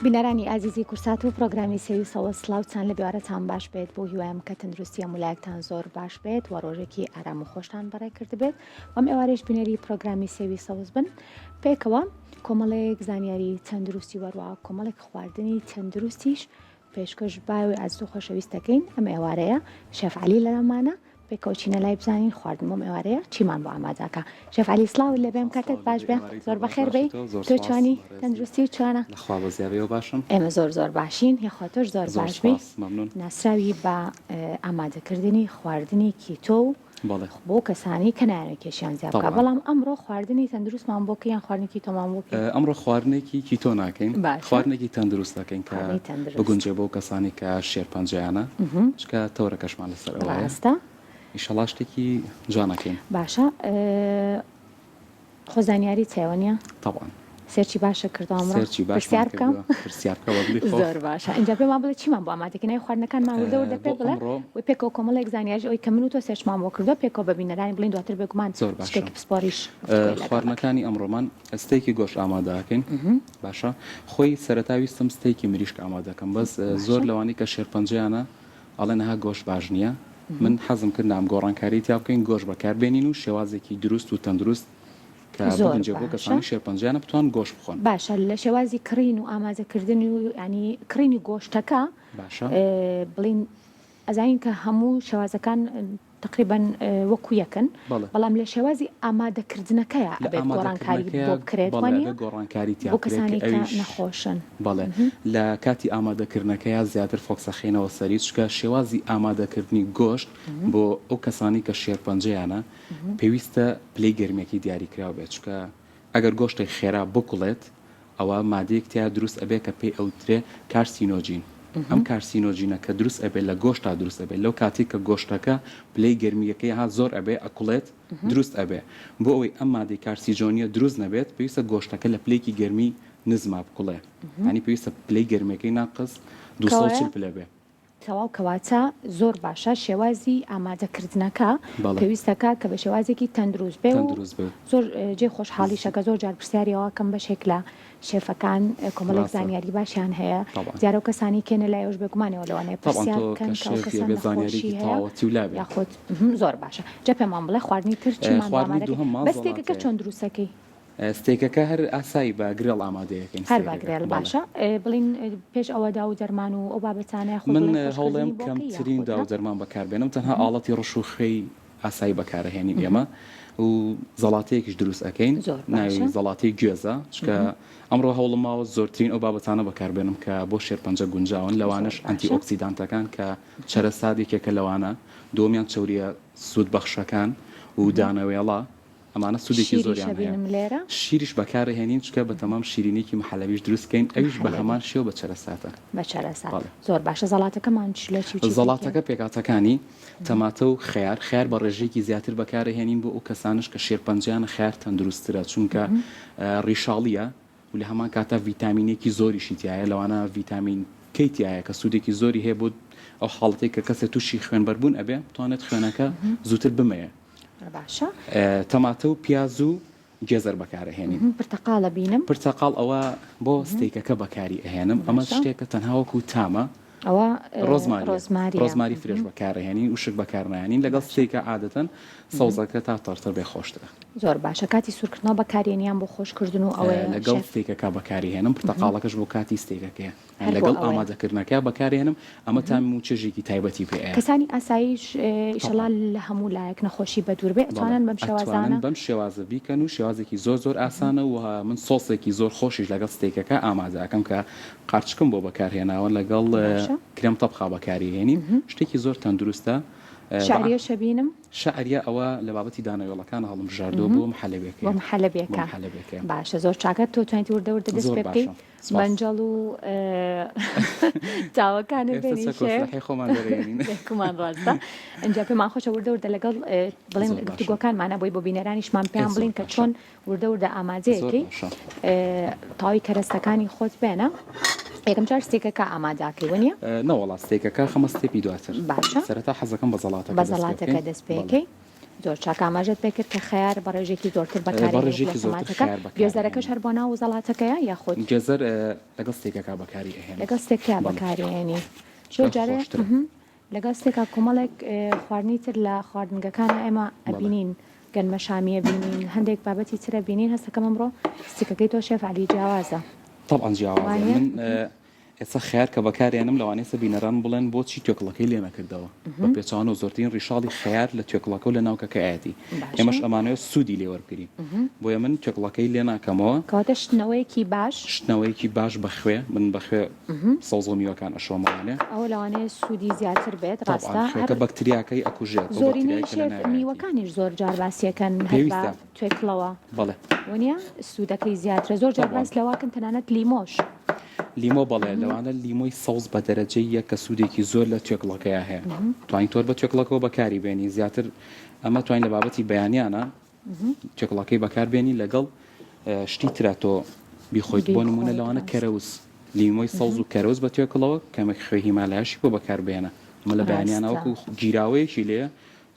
بینەرانی ئازیزی کورسات و پرۆگرامی سێوی سەوز سڵاوتان لە بێوارەتان باش بێت بۆ هیوایم کە تەندروستی هەموو زۆر باش بێت و ڕۆژێکی ئارام و خۆشتان بەڕێ کردبێت وەم ئێوارێش بینەری پرۆگرامی سێوی سەوز بن پێکەوە کۆمەڵێک زانیاری تەندروستی وەروە کۆمەڵێک خواردنی تەندروستیش پێشکەش باوی ئازیز و خۆشەویست دەکەین ئەم ئێوارەیە شێف عەلی لەلامانە پێکەوە چینە لای بزانین خواردن بۆم ئێوارەیە چیمان بۆ ئامادەکە شێف عەلی سڵاوت لێ بێم کاتت باش بێ زۆر بەخێر بێی تۆ چۆنی تەندروستی و چۆنە لەخوا بەزیابێەوە باشم ئێمە زۆر زۆر باشین یاخوا تۆش زۆر باش بی ناسراوی بە ئامادەکردنی خواردنی کیتۆ و بەڵێ. بۆ کەسانی کە نایانەوێت کێشیان زیاد بکات تەبعەن. بەڵام ئەمڕۆ خواردنی تەندروستمان بۆ کەی یان خواردنی کیتۆمان بۆ کەی؟ ئەمڕۆ خواردنێکی کیتۆ ناکەین باشە. خواردنێکی تەندروست دەکەین کە خواردنی تەندروست. بگونجێ بۆ کەسانی کە شێرپەنجەیانە چونکە تەوەرەکەشمان لەسەر ئەوەیە ڕاستە. ئیشەڵا شتێکی جوان ئەکەین. باشە خۆ زانیاریت هەیە وەنیە؟ تەبعەن. search ی باشە کردوە ئەمڕۆ؟ search ی باشمان پرسیار بکەم؟ کردوە پرسیار بکە بە دڵی خۆت. زۆر باشە ئینجا پێمان بڵێ چیمان بۆ ئامادە کەی ناوی خواردنەکانمان وردە وردە بۆ پێ بڵێ ئەمڕۆ و پێکەوە کۆمەڵێک زانیاریش ئەوەی کە من و تۆ search مان بۆ کردوە پێکەوە بە بینەرانی بڵێین دواتر بێگومان زۆر باشە پزیشکێکی پسپۆڕیش گفتوگۆی لەگەڵ ئەکەین. خواردنەکانی ئەمڕۆمان ستەیکی گۆشت ئامادە ئەکەین باشە خۆی سەرەتا ویستم ستەیکی مریشک ئامادە کەم بەس زۆر باشە. لەوانەی کە شێرپەنجەیانە ئەڵێن ها گۆشت باش نییە من حەزم کرد نام گۆڕانکاری تیا بکەین گۆشت بەکار بێنین و شێوازێکی دروست و تەندروست کە زۆر بگونجێ بۆ باشە. کەسانی شێرپەنجەیانە بتوان گۆشت بخۆن. باشە لە شێوازی کڕین و ئامادەکردنی و یانی کڕینی گۆشتەکە باشە. بڵین ئەزانین کە هەموو شێوازەکان تقریبا وەکو یەکن بەڵێ. بەڵام لە شێوازی ئامادەکردنەکەیا لە ئەبێت گۆڕانکاری ئامادەکردنەکەیا بۆ بکرێت بەڵێ وانیە؟ ئەبێ گۆڕانکاری تیا بۆ بکرێت کە کەسانی کە ئەویش نەخۆشن. بەڵێ لە کاتی ئامادەکردنەکەیا زیاتر focus ئەخەینەوە سەری چونکە شێوازی ئامادەکردنی گۆشت بۆ ئەو کەسانەی کە شێرپەنجەیانە پێویستە پلەی گەرمیەکەی دیاریکراو بێت چونکە ئەگەر گۆشتێک خێرا بکوڵێت ئەوا مادەیەک تیا دروست ئەبێ کە پێی ئەوترێ carcinogen ئەم carcinogen ە کە دروست ئەبێ لە گۆشتا دروست ئەبێ لەو کاتەی کە گۆشتەکە پلەی گەرمیەکەی ها زۆر ئەبێ ئەکوڵێت دروست ئەبێ بۆ ئەوەی ئەم مادەی carcinogen ە دروست نەبێت پێویستە گۆشتەکە لە پلەیەکی گەرمی نزما بکوڵێ یانی پێویستە پلەی گەرمیەکەی ناقس 240 پلە بێ. تەواو کەواتە زۆر باشە شێوازی ئامادە کردنەکە بەڵێ. پێویستەکە کە بە شێوازێکی تەندروست بێ و تەندروست بێ. زۆر جێی خۆشحاڵیشە کە زۆر جار پرسیاری ئەوە کەم بەشێک لە شێفەکان کۆمەڵێک ڕاستە. زانیاری باشیان هەیە تەبعەن. دیارە ئەو کەسانەی کێنە لایەوەش بێگومانەوە لەوانەیە تەبعەن پرسیار تۆ بکەن کە کە ئەو شێفی کەسە ئەبێ نەخۆشی زانیاریەکی هەیە تەواوەتی و لا بێت. یاخود زۆر باشە جا پێمان بڵێ خواردنی تر چیمان بۆ خواردنی ئامادە کەی دووهەم بەس ستێکەکە زەڵاتەیە. چۆن دروستەکەی؟ ستێکەکە هەر ئاسایی بە grill ئامادەیەکەین هەر بە ستێکەکە grill بەڵێ. باشە بڵین پێش ئەوە داو و دەرمان و ئەو بابەتانە یاخود من بڵێن خۆشکردنی هەوڵێم بۆ کەی کەمترین یاخود داو نا؟ و دەرمان بەکاربێنم تەنها ئاڵەتی ڕش و خوێی ئاسایی بەکارەهێنین ئێمە و زەڵاتەیەکیش دروست ئەکەین زۆر ناوی باشە. زەڵاتەی گوێزە چونکە ئەمڕۆ هەوڵم ماوە زۆرترین ئەو بابەتانە بەکاربێنم کە بۆ شێرپەنجە گونجاون زۆر لەوانەش ئەنتی باشە. oxidant ەکان کە چەرەسات یەکێکە لەوانە دووەمیان چەورییە سوودبەخشەکان و دانەوێڵە ئەمانە سوودێکی شیریش زۆریان هەیە. ئەبینم لێرە. شیریش بەکارئەهێنین چونکە بەتەمام شیرینیەکی محەلەبیش دروست کەین ئەویش بە محەلەبی. هەمان شێوە بە چەرەساتە. بە چەرەسات. بەڵێ. زۆر باشە زەڵاتەکەمان چ لە چی و چی پێک دێ؟ زەڵاتەکە پێکهاتەکانی، تەماتە و خەیار، خەیار بە ڕێژەیەکی زیاتر بەکارئەهێنین بۆ ئەو کەسانەش کە شێرپەنجەیانە خەیار تەندروستترە چونکە ڕیشاڵیە و لە هەمان کاتا ڤیتامینێکی زۆریشی تیایە لەوانە ڤیتامین کەی تیایە کە سوودێکی زۆری هەیە بۆ ئەو حاڵەتەی کە کەسێک تووشی خوێنبەربوون ئەبێ بتوانێت خوێنەکە زووتر بمەیە. باشە. تەماتە و پیاز و گێزەر بەکارئەهێنین. پرتەقاڵ ئەبینم. پرتەقاڵ ئەوە بۆ ستەیکەکە بەکاری ئەهێنم ئەمە شتێکە تەنها وەکو تامە. ئەوە ڕۆزماریە. ڕۆزماری fresh بەکارئەهێنین وشک بەکارنایەنین لەگەڵ ستەیکە عادەتەن سەوزەکە تا تەڕتر بێ خۆشترە. زۆر باشە کاتی سوورکردنەوە بەکارێنی یان بۆ خۆشکردن و ئەوەیە لەگەڵ ستەیکەکە بەکاری هێنم پرتەقاڵەکەش بۆ کاتی ستەیکەکەیە. لەگەڵ ئامادەکردنەکە بەکارێنم ئەمە تام و چێژێکی تایبەتی پێ ئەیات. کەسانی ئاساییش ئیشەڵا لە هەموو لایەک نەخۆشی بەدوور بێ ئەتوانن بەم شێوازانە. ئەتوانن بەم شێوازە بیکەن و شێوازێکی زۆر زۆر ئاسانە و من سۆسێکی زۆر خۆشیش لەگەڵ ستەیکەکە ئامادە ئەکەم کە قارچکم بۆ بەکارهێناوە لەگەڵ کرێم تەبخا بەکاری هێنین شتێکی زۆر تەندروستە. شەعریەش ئەبینم. شەعریە ئەوە لە بابەتی دانەوێڵەکانە هەڵمبژاردووە بۆ محەلەبیەکەیە. بۆ محەلەبیەکە. بۆ محەلەبیەکەیە. باشە زۆر چاکە تۆ توانیت وردە وردە دەست پێ بکەی. زۆر باشە. سپاس. مەنجەڵ و تاوەکانت ئێستا بێنی چەکۆ شێف. سلاحی خۆمان دەرێنین. بێگومان ڕاستە. ئینجا پێمان خۆشە وردە وردە لەگەڵ بڵێن زۆر باشە. گفتوگۆکانمانە بۆی بۆ بینەرانیشمان ئێ پێیان زۆر بڵێین کە باشە. چۆن وردە وردە زۆر ئامادەیەکەی باشە. تەواوی کەرەستەکانی خۆت بێنە. یەکەم جار ستێکەکە ئامادەکەی وەنیە؟ نەوەڵا ستێکەکە خەمە step ی دواتر. باشە. سەرەتا حەزەکەم بە زەڵاتەکە بە دەست پێ زەڵاتەکە بکەین. دەست پێ بەڵێ. کەی. زۆر چاک ئاماژەت پێ کرد کە خەیار بە ڕێژەیەکی زۆرتر بە بەکارێنی وەک لە ڕێژەیەکی زۆرتر تەماتەکە، خەیار بەکار گێزەرەکەش ئەهێنم. هەر بۆ ناو زەڵاتەکەیە یاخود؟ گێزەر لەگەڵ ستێکەکە بەکاری ئەهێنم. لەگەڵ ستێکەیا بەڵێ. بەکاری ئەهێنی. زۆر چونکە جارێ خۆشترە. لەگەڵ ستێکا کۆمەڵێک خواردنی تر لە خواردنگەکانا ئێمە بەڵێ. ئەبینین، گەنمەشامی ئەبینین، هەندێک بابەتی تر ئەبینین، هەستەکەم ئەمڕۆ ستیکەکەی تۆ شێف عەلی جیاوازە. تەبعەن جیاوازە. وانیە؟ من ئێستا خەیار کە بەکارێنم لەوانەیە بینەران بڵێن بۆچی توێکڵەکەی لێ نەکردەوە؟ بە پێچەوانەوە زۆرترین ڕیشاڵی خەیار لە توێکڵەکە و لە ناوکەکەیەتی، ئێمەش ئەمانەوێت سوودی لێ وەربگرین، بۆیە من توێکڵەکەی لێ ناکەمەوە. کەواتە شتنەوەیەکی باش. شتنەوەیەکی باش بە خوێ، من بە خوێ سەوزە و میوەکان ئەشۆمەوانێ. ئەوە لەوانەیە سوودی زیاتر بێت، ڕاستە؟ تەبعەن خوێکە بەکتریاکەی ئەکوژێت، ئەو زۆرینەی بەکتریای کە لە شێف ناویایەتی. میوەکانیش زۆر جار باسیەکەن هەر بە پێویستە. توێکڵەوە. بەڵێ. وەنیە سوودەکەی زیاترە زۆر جار تەبعەن. باس لەوەکەن تەنانەت لیمۆش. لیمۆ بەڵێ لەوانە لیمۆی سەوز بە دەرەجەی یەک کە سوودێکی زۆر لە توێکڵەکەیا هەیە توانی تۆر بە توێکڵەکەوە بەکاری بێنی زیاتر ئەمە توانین لە بابەتی بەیانیانە توێکڵەکەی بەکار بێنی لەگەڵ شتی ترا تۆ بیخۆیت بۆ نمونە بیخۆیت لەوانە ڕاستە. کەرەوز لیمۆی سەوز و کەرەوز بە توێکڵەوە کەمێک خوێ هیمالایاشی بۆ بەکار بهێنە ئەمە لە بەیانیانە ڕاستە. وەکو گیراوەیەکی لێیە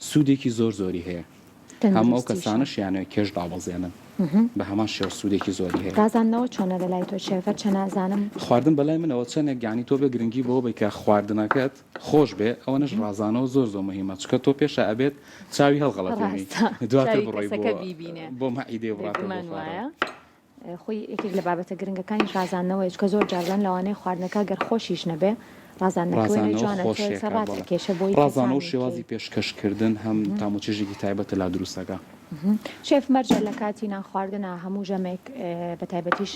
سوودێکی زۆر زۆری هەیە هەم ئەو تەندروستیشە. کەسانەش یانەوێت کێش دابەزێنن بە هەمان شێوە سوودێکی زۆری هەیە. ڕازاندنەوە چۆنە لەلای تۆ شێف هەرچەند ئەزانم. خواردن بەلای منەوە چەنێک یانی تۆ بێ گرنگی بەوە بەی کە خواردنەکەت خۆش بێ ئەوەنەش ڕازانەوە زۆر زۆر مهیمە چونکە تۆ پێشا ئەبێت چاوی هەڵغەڵەتێنی ڕاستە دواتر چاوی بڕۆی بۆ کەسەکە بیبینێ بۆ مەعیدەی بڕاتەوە بۆ بێگومان خوارەوە. وایە. خۆی یەکێک لە بابەتە گرنگەکانیش ڕازاندنەوەیە چونکە زۆر جاران لەوانەیە خواردنەکە گەر خۆشیش نەبێ ڕازاندنەکە وێنەی ڕازانەوە جوانە تۆ خۆشیەکە ڕات بەڵێ ئەکێشێ بۆی کە ڕازانەوە تامی شێوازی کەی. پێشکەش کردن هەم تام و چێژێکی تایبەتە لا دروستەکە. شێف مەرجە لە کاتی نان خواردنا هەموو ژەمێک بە تایبەتیش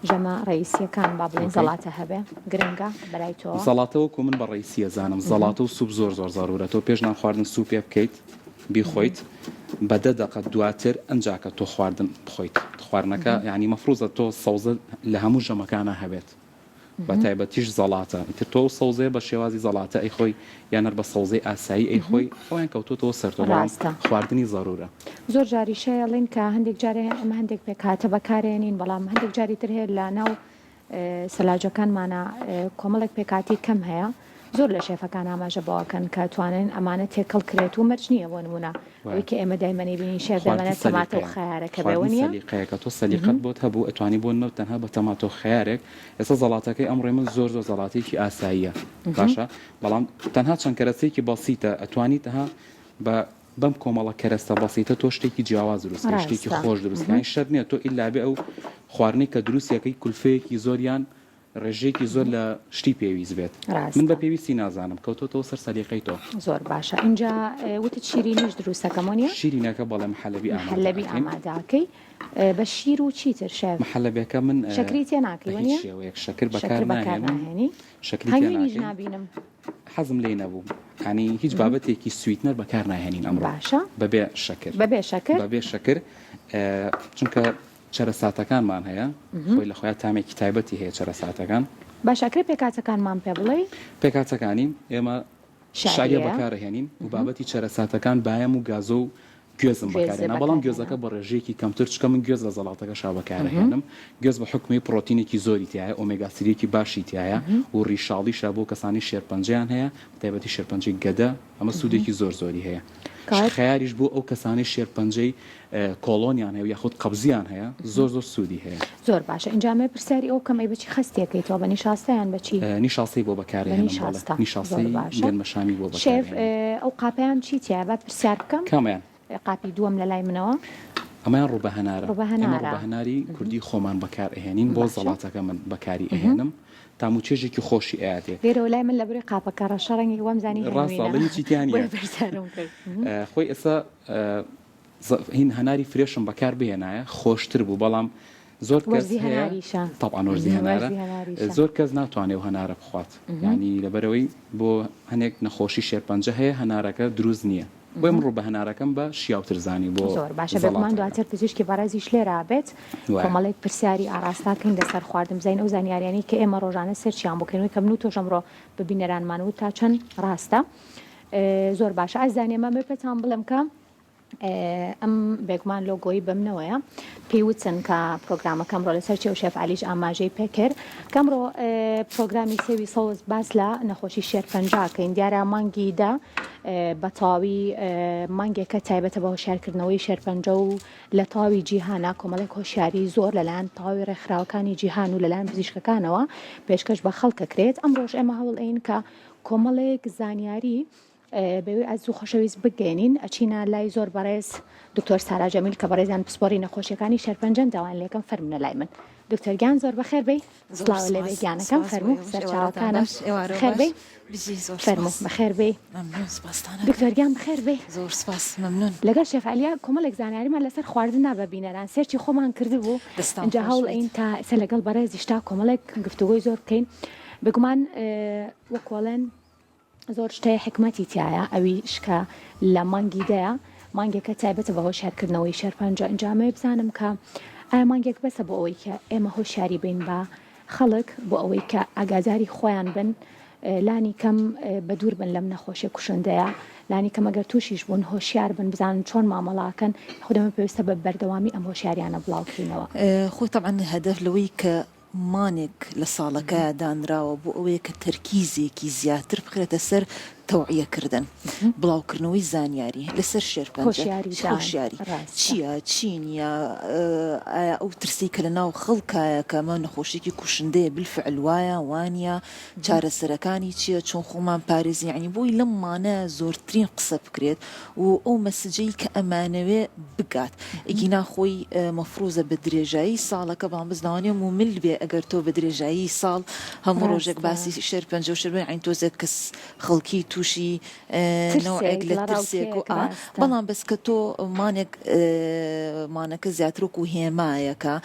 ژەمە ڕەئیسیەکان با بڵێین okay. زەڵاتە هەبێ گرنگە بەلای تۆوە؟ زەڵاتە وەکو من بە ڕەئیسی ئەزانم زەڵاتە و سوپ زۆر زۆر زەرورە تۆ پێش نان خواردن سوپێ بکەیت بیخۆیت بە دە دەقە دواتر ئەنجا کە تۆ خواردن بخۆیت خواردنەکە یانی مەفروزە تۆ سەوزە لە هەموو ژەمەکانا هەبێت بە تایبەتیش زەڵاتە ئیتر تۆ ئەو سەوزەیە بە شێوازی زەڵاتە ئەیخۆی یان هەر بە سەوزەی ئاسایی ئەیخۆی ئەویان کەوتۆتەوە سەر تۆ بەڵام ڕاستە. خواردنی زەرورە. زۆر جاریش هەیە ئەڵێن کە هەندێک جار هەیە ئێمە هەندێک پێکهاتە بەکارێنین بەڵام هەندێک جاری تر هەیە لە ناو سەلاجەکانمانا کۆمەڵێک پێکهاتەی کەم هەیە زۆر لە شێفەکان ئاماژە بەوەکەن کە توانن ئەمانە تێکەڵ کرێت و مەرج نییە بۆ نمونە ئەوەی کە ئێمە دایمە نەیبینین شێف خواردنی دەمەنە تەماتە و سەلیقەیە خەیارەکە بێ خواردنی وەنیە؟ سەلیقەیەکە تۆ سەلیقەت بۆت هەبوو ئەتوانی بۆ نمونە تەنها بە تەماتە و خەیارێک ئێستا زەڵاتەکەی ئەمڕۆی من زۆر زۆر زەڵاتەیەکی ئاساییە باشە بەڵام تەنها چەند کەرەسەیەکی بەسیتە ئەتوانی تەنها بە بەم کۆمەڵە کەرەستە بەسیتە تۆ شتێکی جیاواز دروست کەی شتێکی ڕاستە. خۆش دروست کەی یانی شەرت نییە تۆ ئیلا بێ ئەو خواردنەی کە دروستی ئەکەی کولفەیەکی زۆر یان ڕێژەیەکی زۆر لە شتی پێویست بێت من ڕاستە. بە پێویستی نازانم کەوتۆتەوە سەر سەلیقەی تۆ. زۆر باشە ئینجا وتت شیرینیش دروست ئەکەم وەنیە؟ شیرینەکە بەڵێ محەلەبی ئامادە محەلەبی ئەکەین. ئامادە ئەکەی بە شیر و چیتر شێف؟ محەلەبیەکە من شەکری تێ بە ناکەی هیچ وەنیە؟ شێوەیەک شەکر بەکار شەکر بەکار ناهێنم ناهێنی شەکری تێ هەنگوینیش ناکەین. نابینم. حەزم لێی نەبوو یانی هیچ بابەتێکی sweetener بەکار ناهێنین ئەمڕۆ باشە. بەبێ شەکر. بەبێ شەکر؟ بەبێ شەکر چونکە چەرەساتەکانمان هەیە خۆی لە خۆیا تامێکی تایبەتی هەیە چەرەساتەکان. باشە ئەکرێ پێکهاتەکانمان پێ بڵێی؟ پێکهاتەکانی ئێمە شعریە بەکارئەهێنین و بابەتی چەرەساتەکان بایەم و گازۆ و گوێزم بەکارهێنا بەڵام گوێزەکە بە ڕێژەیەکی کەمتر چونکە من گوێز لە زەڵاتەکەشا بەکارئەهێنم گوێز بە حوکمی پڕۆتینێکی زۆری تیایە omega three یەکی باشی تیایە و ڕیشاڵیشە بۆ کەسانی شێرپەنجەیان هەیە بەتایبەتی شێرپەنجەی گەدە ئەمە سوودێکی زۆر زۆری هەیە خەیاریش بۆ ئەو کەسانەی شێرپەنجەی کۆڵۆنیان هەیە و یاخود قەبزیان هەیە زۆر زۆر سوودی هەیە. زۆر باشە ئینجا ئەمەوێ پرسیاری ئەوە بکەم ئەی بەچی خەستی ئەکەیتەوە بە نیشاستە یان بەچی؟ نیشاستەی بۆ بە بەکارئەهێنم بەڵێ نیشاستە زۆر نیشاستەی باشە گەنمەشامی بۆ شێف بەکارئەهێنم. ئەو قاپەیان چی تیایە با پرسیار بکەم؟ کامەیان؟ قاپی دووەم لە لای منەوە. ئەمەیان ڕووبە هەنارە. ڕووبە ئێمە هەنارە. ڕووبە هەناری کوردی خۆمان بەکار ئەهێنین بۆ باشە. زەڵاتەکە من بەکاری ئەهێنم تام و چێژێکی خۆشی ئەیاتێ. لێرەوە لای من لە بری قاپەکە ڕەشە ڕەنگی وام زانی ڕاستە هەنگوینە ئەڵێ هیچی تیا نییە. بۆیە پرسیارم کرد. خۆی ئێستا هین هەناری fresh م بەکار بهێنایە خۆشتر بوو بەڵام زۆر کەس وەرزی هەیە هەناریشە. تەبعەن وەرزی هەنارە وەرزی هەناریشە. زۆر کەس ناتوانێ ئەو هەنارە بخوات یانی لەبەرئەوەی بۆ هەنێک نەخۆشی شێرپەنجە هەیە هەنارەکە دروست نییە بۆیە من ڕووبە هەنارەکەم بە شیاوتر زانی بۆ زۆر باشە بێگومان زەڵاتەکە. دواتر پزیشکی بەڕێزیش لێرە بێت وایە. کۆمەڵێک پرسیاری ئاڕاستە کەین لەسەر خواردن بزانین ئەو زانیاریانەی کە ئێمە ڕۆژانە search یان بۆ کەین و کە من و تۆش ئەمڕۆ بە بینەرانمان وت تا چەند ڕاستە زۆر باشە ئازیزان ئێمە ئەمەوێ پێتان بڵێم کە. ئەم بێگومان لۆگۆی بەمنەوەیە پێی وتن کە پرۆگرامەکە ئەمڕۆ لەسەر چیە و شێف عەلیش ئاماژەی پێکرد کە ئەمڕۆ پرۆگرامی سێوی سەوز باس لە نەخۆشی شێرپەنجە کەین دیارە مانگی دە بە تەواوی مانگێکە تایبەتە بە هۆشیارکردنەوەی شێرپەنجە و لە تەواوی جیهانە کۆمەڵێک هۆشیاری زۆر لەلایەن تەواوی ڕێکخراوەکانی جیهان و لەلایەن پزیشکەکانەوە پێشکەش بە خەڵکەکرێت ئەمڕۆش ئێمە هەوڵ ئەین کە کۆمەڵێک زانیاری بەوی ئازیز و خۆشەویست بگەێنین ئەچینە لای زۆر بەڕێز دکتۆر سارا جەمیل کە بەڕێزیان پسپۆری نەخۆشیەکانی شێرپەنجەن داوایان لێکەم فەرمونە لای من دکتۆر گیان زۆر بەخێر بێی سڵاو لێ بێ گیانەکەم فەرموو سەرچاوەکانم خێر بێی فەرموو بەخێر بێی دکتۆر گیان بەخێر بێی زۆر سپاس مەمنون لەگەڵ شێف عەلیا کۆمەڵێک زانیاریمان لەسەر خواردن نا بە بینەران search ی خۆمان کردبوو ئینجا هەوڵ ئەین تا ئێستا لەگەڵ بەڕێزیشتا کۆمەڵێک گفتوگۆی زۆر بکەین بێگومان وەکۆڵێن زۆر شتێ حیکمەتی تیایە ئەویش کە لە مانگی دەیە مانگێکە تایبەتە بە هۆشیارکردنەوەی شێرپەنجە ئینجا ئەمەوێ بزانم کە ئایا مانگێک بەسە بۆ ئەوەی کە ئێمە هۆشیاری بین بە خەڵک بۆ ئەوەی کە ئاگاداری خۆیان بن لانی کەم بە دوور بن لەم نەخۆشیە کوشندەیە لانی کەم ئەگەر تووشیش بوون هۆشیار بن بزانن چۆن مامەڵاکەن خود ئێمە پێویستە بە بەردەوامی ئەم هۆشیاریانە بڵاو کەینەوە. خۆی تەبعەن هەدەف لەوەی کە مانێک لە ساڵەکەیا دانراوە بۆ ئەوەیە کە تەرکیزێکی زیاتر بخرێتە سەر تەوعیە کردن، بڵاوکردنەوەی زانیاری لەسەر شێرپەنجە، هۆشیاری چییە چی نییە، ئایا ئەو ترسەی کە لەناو خەڵکایە کە ئەمە نەخۆشیەکی کوشندەیە بالفعل وایە وانییە، چارەسەرەکانی چییە، چۆن خۆمان پارێزین، یەعنی بۆی لەم مانە زۆرترین قسە بکرێت و ئەو مەسجەی کە ئەمانەوێ بگات ئەگینا خۆی مەفروزە بە درێژایی ساڵەکە بەڵام بەس لەوانەیە مومل بێ ئەگەر تۆ بە درێژایی ساڵ هەموو ڕۆژێک باسی شێرپەنجە و شێرپەنجە یەعنی تۆزێک کەس خەڵکی تووشی نەوعێک لە ترسێک و ئا بەڵام بەس کە تۆ مانێک مانەکە زیاتر وەکو هێمایەکە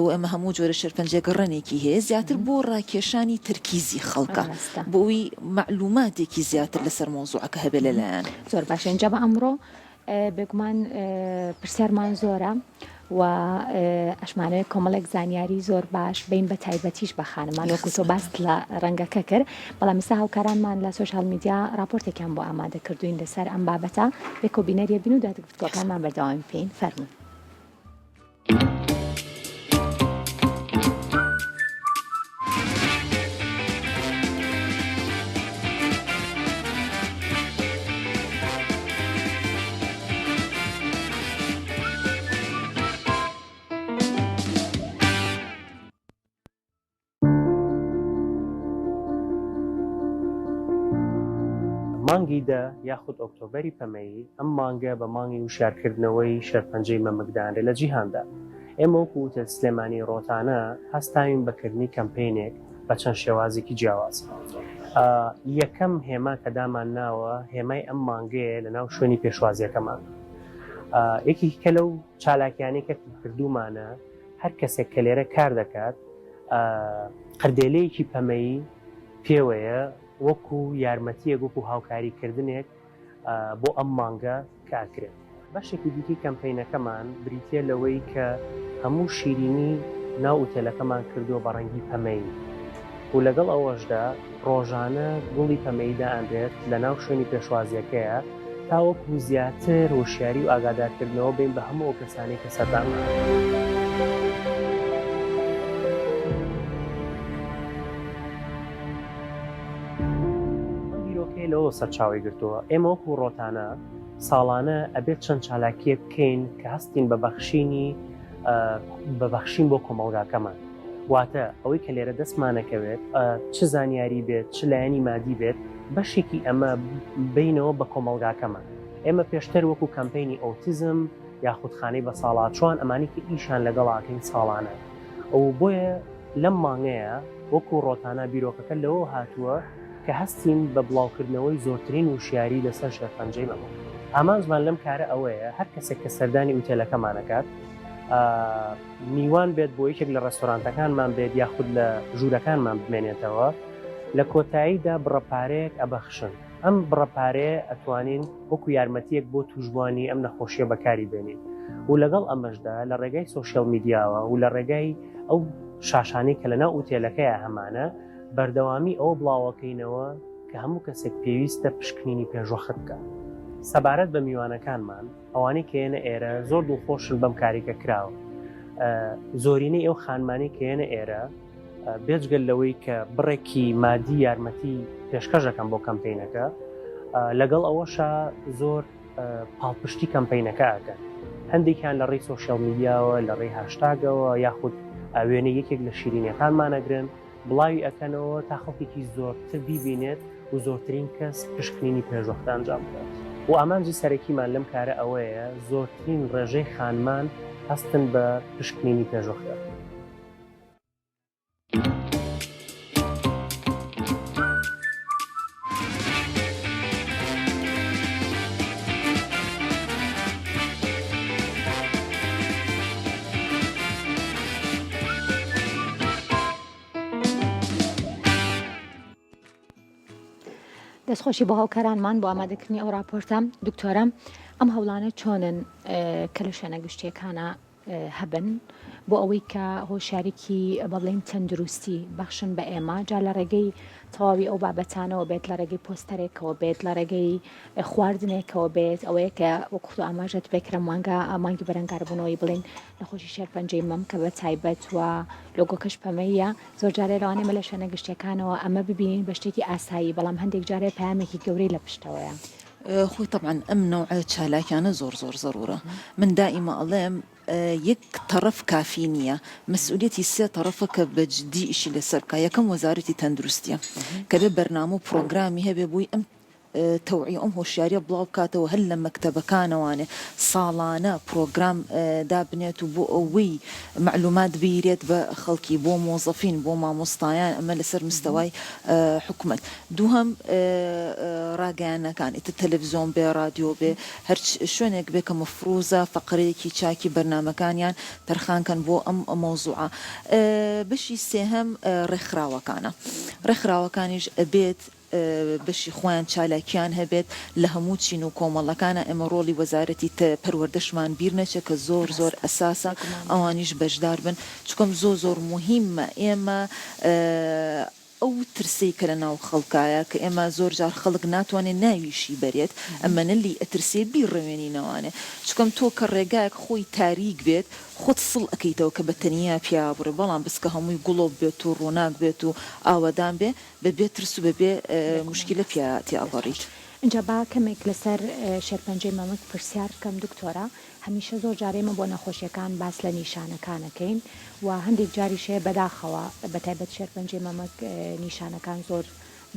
و ئێمە هەموو جۆرە شێرپەنجەیەک ڕەنێکی هەیە زیاتر بۆ ڕاکێشانی تەرکیزی خەڵکە بۆ ئەوەی مەعلوماتێکی زیاتر لەسەر مەوزوعەکە هەبێ لەلایان. زۆر باشە ئینجا بە ئەمڕۆ بێگومان پرسیارمان زۆرە و ئەشمانەوێت کۆمەڵێک زانیاری زۆر باش بین بە تایبەتیش بە خانمان وەکو تۆ باست لە ڕەنگەکە کرد بەڵام ئێستا هاوکارانمان لە social media راپۆرتێکیان بۆ ئامادە کردوین لەسەر ئەم بابەتە پێکەوە بینەریە بین و دواتر گفتوگۆکانمان بەردەوامی پێین فەرموون. مانگی دە یاخود ئۆکتۆبەری پەمەیی، ئەم مانگە بە مانگی وشیارکردنەوەی شێرپەنجەی مەمک دانرێت لە جیهاندا. ئێمە وەکو ئوتێل سلێمانی ڕۆتانە هەستاوین بە کردنی کەمپەینێک بە چەند شێوازێکی جیاواز. یەکەم هێما کە دامان ناوە هێمای ئەم مانگەیە لە ناو شوێنی پێشوازیەکەمان. یەکێکی کە لەو چالاکیانەی کە کردوومانە هەر کەسێک کە لێرە کار دەکات قردێلەیەکی پەمەیی پێوەیە وەکو یارمەتیەک وەکو هاوکاریکردنێک بۆ ئەم مانگە کە ئەکرێت. بەشێکی دیکەی کەمپەینەکەمان بریتییە لەوەی کە هەموو شیرینی ناو ئوتێلەکەمان کردووە بە ڕەنگی پەمەیی و لەگەڵ ئەوەشدا ڕۆژانە گوڵی پەمەیی دائەنرێت لەناو شوێنی پێشوازییەکەیە تاوەکو زیاتر هۆشیاری و ئاگادارکردنەوە بین بە هەموو ئەو کەسانەی کە سەردانمان ئەکەن. ئەم بیرۆکەیە لەوەوە سەرچاوەی گرتووە، ئێمە وەکو ڕۆتانا ساڵانە ئەبێت چەند چالاکییەک بکەین کە هەستین بە بەخشینی بە بەخشین بۆ کۆمەڵگاکەمان، واتە ئەوەی کە لێرە دەستمانەکەوێت چ زانیاری بێت چ لایەنی مادی بێت بەشێکی ئەمە بینەوە بە کۆمەڵگاکەمان. ئێمە پێشتر وەکو کەمپەینی ئۆتیزم یاخود خانەی بەساڵاچوان ئەمانی کە ئیشان لەگەڵاکەین ساڵانە و بۆیە لەم مانگەیە وەکو ڕۆتانا بیرۆکەکە لەوەوە هاتووە کە هەستین بە بڵاوکردنەوەی زۆرترین وشیاری لەسەر شێرپەنجەی مەمک. ئامانجمان لەم کارە ئەوەیە هەر کەسێک کە سەردانی ئوتێلەکەمان ئەکات میوان بێت بۆ یەکێک لە ڕێستۆرانتەکانمان بێت یاخود لە ژوورەکانمان بمێنێتەوە لە کۆتاییدا بڕە پارەیەک ئەبەخشن. ئەم بڕە پارەیە ئەتوانین وەکو یارمەتیەک بۆ توشبوانی ئەم نەخۆشیە بەکاری بێنین و لەگەڵ ئەمەشدا لە ڕێگای social media وە و لە ڕێگای ئەو شاشانەی کە لەناو ئوتێلەکەیا هەمانە بەردەوامی ئەوە بڵاوەکەینەوە کە هەموو کەسێک پێویستە پشکنینی پێشوەخت بکات. سەبارەت بە میوانەکانمان، ئەوانەی کە یەنە ئێرە زۆر دڵخۆشن بەم کارەی کە کراوە. زۆرینەی ئەو خانمانەی کە یەنە ئێرە بێجگە لەوەی کە بڕێکی مادی یارمەتی پێشکەش دەکەن بۆ کەمپینەکە، لەگەڵ ئەوەشا زۆر پاڵپشتی کەمپینەکە ئەکەن. هەندێکیان لە ڕێی سۆشیال میدیاوە، لە ڕێی هاشتاگەوە یاخود وێنەی یەکێک لە شیرینیەکانمان ئەگرن، بڵاوی ئەکەنەوە تا خەڵکێکی زۆرتر بیبینێت و زۆرترین کەس پشکنینی پێشوەختە ئەنجام بدات و ئامانجی سەرەکیمان لەم کارە ئەوەیە زۆرترین ڕێژەی خانمان هەستن بە پشکنینی پێشوەختە. دەستخۆشی بۆ هاوکارانمان بۆ ئامادەکردنی ئەو راپۆرتە دکتۆرە ئەم هەوڵانە چۆنن کە لە شوێنە گشتیەکانە هەبن بۆ ئەوەی کە هۆشیاریکی بەڵێن تەندروستی بەخشن بە ئێمە جا لە ڕێگەی تەواوی ئەو بابەتانەوە بێت لە ڕێگەی پۆستەرێکەوە بێت لە ڕێگەی خواردنێکەوە بێت ئەوەیە کە وەکو ئاماژەت پێکرا مانگا مانگی بەرەنگاربوونەوەی بڵین نەخۆشی شێرپەنجەی مەمکە بە تایبەت و لۆگۆکەش پەمەییە، زۆر جارێ لەوانەیە ئێمە لە شوێنە گشتیەکانەوە ئەمە ببینین بە شتێکی ئاسایی، بەڵام هەندێک جارێ پەیامێکی گەورەی لە پشتەوەیە. خۆی تەبعەن ئەم نەوعە چالاکیانە زۆر زۆر زەرورە من دائیمە ئەڵێم یەک تەڕەف کافی نییە مەسئولیەتی سێ تەڕەفە کە بە جدی ئیشی لەسەر بکا یەکەم وەزارەتی تەندروستیە کە بێ بەرنامە و پڕۆگرامی هەبێ بۆی ئەم تەوعیە ئەم هۆشیاریە بڵاو بکاتەوە هەر لە مەکتەبەکانەوانێ ساڵانە پرۆگرام دابنێت و بۆ ئەوەی مەعلومات بیرێت بە خەڵکی بۆ مۆزەفین بۆ مامۆستایان ئەمە لەسەر مستەوای حکومەت دووهەم ڕاگەیاندنەکان ئیتر تەلەفزیۆن بێ ڕادیۆ بێ هەر شوێنێک بێ کە مەفروزە فەقرەیەکی چاکی بەرنامەکانیان تەرخان کەن بۆ ئەم مەوزوعە بەشی سێهەم ڕێکخراوەکانە ڕێکخراوەکانیش ئەبێت بەشی خۆیان چالاکیان هەبێت لە هەموو چین و کۆمەڵەکانا، ئێمە ڕۆڵی وەزارەتی پەروەردەشمان بیر نەچێت کە زۆر زۆر ئەساسە ئەوانیش بەشدار بن، چونکەم زۆر زۆر موهیمە ئێمە ئەو ترسەی کە لە ناو خەڵکایە کە ئێمە زۆر جار خەڵک ناتوانێت ناویشی بەرێت ئەمەنە لێی ئەترسێ بیڕەوێنینەوانێ چونکەم تۆ کە ڕێگایەک خۆی تاریک بێت خۆت سڵ ئەکەیتەوە کە بە تەنیا پیا بڕۆی بەڵام بس کە هەمووی گڵۆپ بێت و ڕووناک بێت و ئاوەدان بێ بە بێ ترس و بە بێ موشکیلە پیا تێئەپەڕیت. ئینجا با کەمێک لەسەر شێرپەنجەی مەمک پرسیار بکەم دکتۆرە، هەمیشە زۆر جار ئێمە بۆ نەخۆشیەکان باس لە نیشانەکان ئەکەین و هەندێک جاریش هەیە بەداخەوە بەتایبەت شێرپەنجەی مەمک نیشانەکان زۆر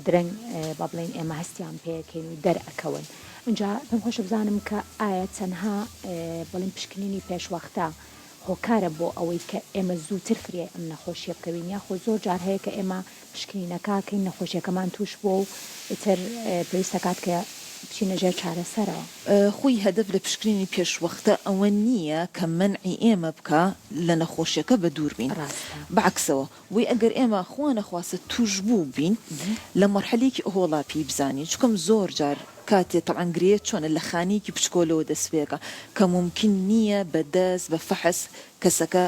درەنگ با بڵێین ئێمە هەستیان پێ ئەکەین و دەرئەکەون ئینجا پێم خۆشە بزانم کە ئایا تەنها بڵێین پشکنینی پێشوەختە هۆکارە بۆ ئەوەی کە ئێمە زووتر فریای ئەم نەخۆشیە بکەوین یاخۆ زۆر جار هەیە کە ئێمە پشکنینەکە ئەکەین نەخۆشیەکەمان توش بووە و ئیتر پێویست ئەکات کە بچینە ژێر چارەسەرەوە. خۆی هەدەف لە پشکنینی پێشوەختە ئەوە نییە کە مەنعی ئێمە بکا لە نەخۆشیەکە بە دوور بین ڕاستە. بە عەکسەوە وەی ئەگەر ئێمە خوا نەخواستە توشبوو بین لە مەرحەلەیەکی ئەوهۆڵا پێی بزانین چونکەم زۆر جار کاتێ تەبعەن گرێ چۆنە لە خانەیەکی بچکۆلەوە دەست پێکا کە مومکین نییە بە دەست بە فەحس کەسەکە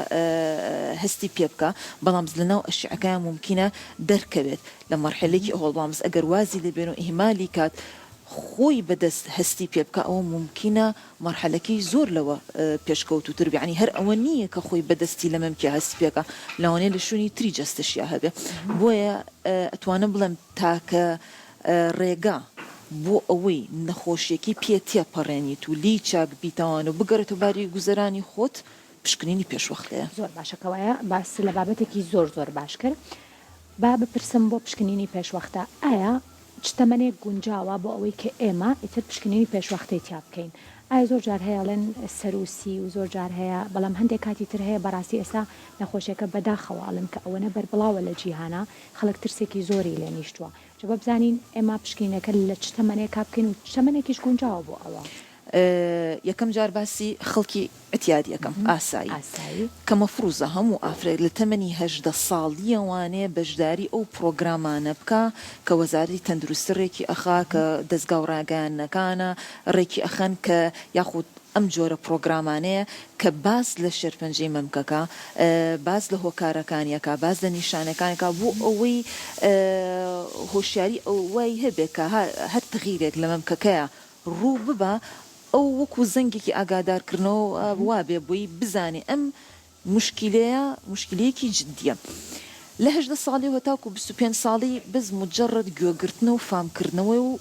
هەستی پێ بکا بەڵام لە ناو ئەشیعەکەیا مومکینە دەرکەوێت لە مەرحەلەیەکی ئەوهۆڵ بەڵام ئەگەر وازی لێ بێنێ و ئیهمالی کات خۆی بە دەست هەستی پێ بکا ئەوە مومکینە مەرحەلەکەی زۆر لەوە پێشکەوتووتر بێ یانی هەر ئەوە نییە کە خۆی بە دەستی لە مەمکیا هەستی پێ بکا لەوانەیە لە شوێنی تری جەستەشیا هەبێ بۆیە ئەتوانم بڵێم تاکە ڕێگا بۆ ئەوەی نەخۆشیەکەی پێ تێپەڕێنیت و لێی چاک بیتەوان و بگەڕێتەوە باری گوزەرانی خۆت پشکنینی پێشوەختەیە. زۆر باشە کەوایە باست لە بابەتێکی زۆر زۆر باش کرد با بپرسم بۆ پشکنینی پێشوەختە ئایا چ تەمەنێک گونجاوە بۆ ئەوەی کە ئێمە ئیتر پشکنینی پێشوەختەی تیا بکەین؟ ئایا زۆر جار هەیە ئەڵێن سەروو سی و زۆر جار هەیە بەڵام هەندێک کاتی تر هەیە بەڕاستی ئێستا نەخۆشیەکە بەداخەوە ئەڵێم کە ئەوەنە بەربڵاوە لە جیهانا خەڵک ترسێکی زۆری لێ نیشتووە جا با بزانین ئێمە پشکنینەکە لە چ تەمەنێکا بکەین و چ تەمەنێکیش گونجاوە بۆ ئەوە؟ یەکەم جار باسی خەڵکی عتیادی ئەکەم ئاسایی کە مەفروزە هەموو ئافرەت لە تەمەنی 18 ساڵیەوانێ بەشداری ئەو پڕۆگرامانە بکا کە وەزارەتی تەندروستی ڕێکی ئەخا کە دەزگا و ڕاگەیاندنەکانە ڕێکی ئەخەن کە یاخود ئەم جۆرە پڕۆگرامانەیە کە باس لە شێرپەنجەی مەمکەکە باس لە هۆکارەکانی ئەکا باس لە نیشانەکانی ئەکا بۆ ئەوەی هۆشیاری ئەوەی هەبێ کە هەر تغیرێک لە مەمکەکەیا. ڕوو ببا ئەو وەکو زەنگێکی ئاگادارکردنەوە وابێ بۆی بزانێ ئەم موشکیلەیە موشکیلەیەکی جدیە. لە 18 ساڵیەوە تاکو 25 ساڵی بەس موجەڕەد گوێگرتنە و فامکردنەوەی و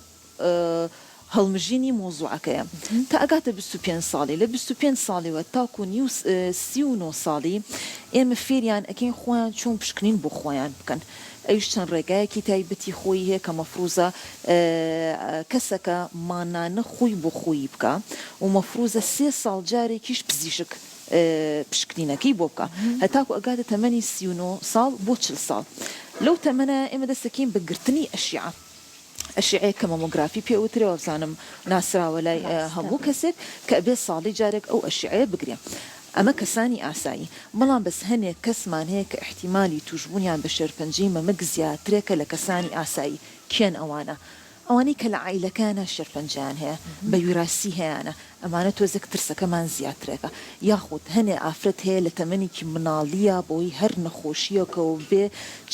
هەڵمژینی مەوزوعەکەیە تا ئەگاتە 25 ساڵی لە 25 ساڵیەوە تاکو نیو 39 ساڵی ئێمە فێریان ئەکەین خۆیان چۆن پشکنین بۆ خۆیان بکەن ئەویش چەند ڕێگایەکی تایبەتی خۆی هەیە کە مەفروزە کەسەکە مانانە خۆی بۆ خۆیی بکا و مەفروزە سێ ساڵ جارێکیش پزیشک پشکنینەکەی بۆ بکا هەتاکو ئەگاتە تەمەنی 39 ساڵ بۆ 40 ساڵ لەو تەمەنە ئێمە دەست دەکەین بە گرتنی ئەشیعە ئەشیعەیەک کە مەمۆگرافی پێ ئەوترێ وابزانم ناسراوە لای هەموو کەسێک کە ئەبێ ساڵی جارێک ئەو ئەشیعەیە بگرێ ئەمە کەسانی ئاسایی بەڵام بەس هەنێک کەسمان هەیە کە ئیحتیمالی توشبوونیان بە شێرپەنجەی مەمک زیاترێکە لە کەسانی ئاسایی کێن ئەوانە؟ ئەوانەی کە لە عایلەکەیانا شێرپەنجەیان هەیە بە ویراسی هەیانە ئەمانە تۆزێک ترسەکەمان زیاترێکە یاخود هەنێ ئافرەت هەیە لە تەمەنێکی مناڵییا بەهۆی هەر نەخۆشییەکەوە بێ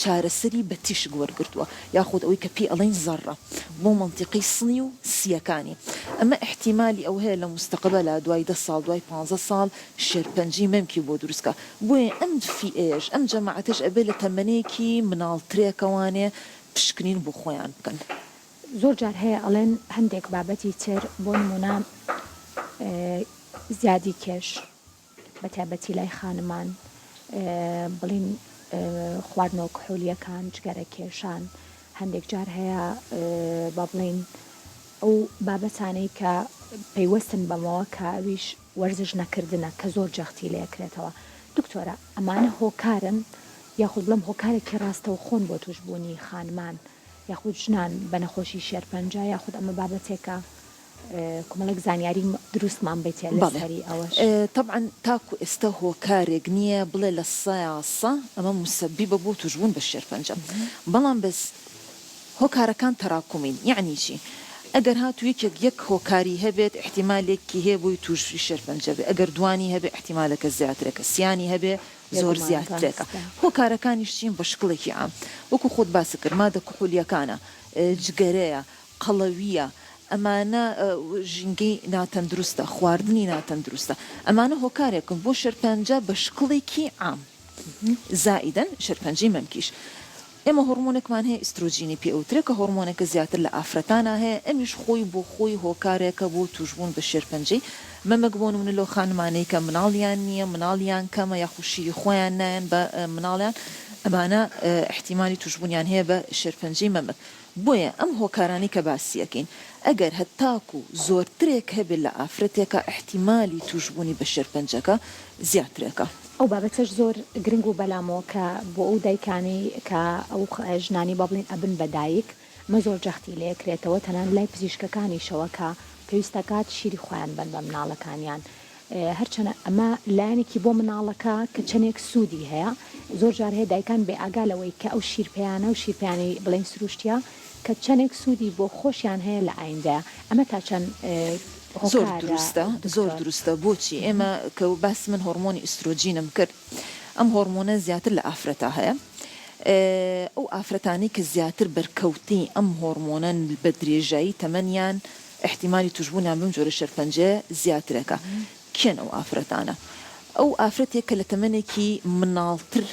چارەسەری بە تیشک وەرگرتووە یاخود ئەوەی کە پێی ئەڵێین زەڕە بۆ مەنتیقەی سنی و سییەکانی ئەمە ئیحتیمالی ئەوە هەیە لە موستەقبەلا دوای دە ساڵ دوای پانزە ساڵ شێرپەنجەی مەمکی بۆ دروست کا بۆیە ئەم فیئەیەش ئەم جەماعەتەش ئەبێ لە تەمەنێکی مناڵترێکەوانێ پشکنین بۆ خۆیان بکەن. زۆر جار هەیە ئەڵێن هەندێک بابەتی تر بۆ نموونە زیادی کێش بە تایبەتی لای خانمان بڵین خواردنەوە کحولیەکان جگەرە کێشان هەندێک جار هەیە با بڵین ئەو بابەتانەی کە پەیوەستن بەمەوە کە ئەویش وەرزش نەکردنە کە زۆر جەختی لێکرێتەوە دکتۆرە ئەمانە هۆکارن یاخود بڵێم هۆکارێکی ڕاستەوخۆن بۆ توشبوونی خانمان یاخود ژنان بە نەخۆشی شێرپەنجە یاخود ئەمە بابەتێکە کۆمەڵێک زانیاری دروستمان بیتێ بەڵێ لەسەری ئەوەش. تەبعەن تاکو ئێستا هۆکارێک نییە بڵێ لە سەیا سە ئەمە موسەبیبە بۆ توشبوون بە شێرپەنجە بەڵام بەس هۆکارەکان تەراکومین یەعنی چی؟ ئەگەر هاتوو یەکێک یەک هۆکاری هەبێت ئیحتیمالێکی هەیە بۆی توشی شێرپەنجە بێ ئەگەر دوانی هەبێ ئیحتیمالەکە زیاترەکە سیانی هەبێ زۆر بێگومان زیاترێکە ڕاستە. هۆکارەکانیش چین بە شکڵێکی عام وەکو خۆت باست کرد مادە کحولیەکانە جگەرەیە قەڵەوییە ئەمانە ژینگەی ناتەندروستە خواردنی ناتەندروستە ئەمانە هۆکارێکن بۆ شێرپەنجە بە شکڵێکی عام زائیدەن شێرپەنجەی مەمکیش ئێمە هۆڕمۆنێکمان هەیە ئیسترۆجینی پێ ئەوترێ کە هۆڕمۆنێکە زیاتر لە ئافرەتانا هەیە ئەمیش خۆی بۆ خۆی هۆکارێکە بۆ توشبوون بە شێرپەنجەی مەمک بۆ نمونە لەو خانمانەی کە مناڵیان نییە مناڵیان کەمە یاخود شیری خۆیان نایەن بە مناڵیان ئەمانە ئیحتیمالی توشبوونیان هەیە بە شێرپەنجەی مەمک بۆیە ئەم هۆکارانەی کە باسی ئەکەین ئەگەر هەتاکو زۆرترێک هەبێت لە ئافرەتێکا ئیحتیمالی توشبوونی بە شێرپەنجەکە زیاترێکە. ئەو بابەتەش زۆر گرنگ و بەلامەوە کە بۆ ئەو دایکانەی کە ئەو ژنانەی با بڵێین ئەبن بە دایک ئەمە زۆر جەختی لێ ئەکرێتەوە تەنانەت لای پزیشکەکانیشەوە کە پێویست ئەکات شیری خۆیان بەن بە مناڵەکانیان هەرچەنە ئەمە لایەنێکی بۆ مناڵەکە کە چەندێک سوودی هەیە زۆر جار هەیە دایکان بێ ئاگا لەوەی کە ئەو شیرپیانە و شیرپیانی بڵێن سروشتیە کە چەندێک سوودی بۆ خۆشیان هەیە لە ئایندە ئەمە تا چەند زۆر هۆکارە دروستە زۆر دکتۆر؟ دروستە بۆچی ئێمە کە باسی من هۆڕمۆنی ئیسترۆجینم کرد ئەم هۆڕمۆنە زیاتر لە ئافرەتا هەیە ئەو ئافرەتانەی کە زیاتر بەرکەوتەی ئەم هۆڕمۆنەن بە درێژایی تەمەنیان ئیحتیمالی توشبوونیان بەم جۆرە شێرپەنجەیە زیاترەکە کێن ئەو ئافرەتانە ئەو ئافرەتێک کە لە تەمەنێکی مناڵتر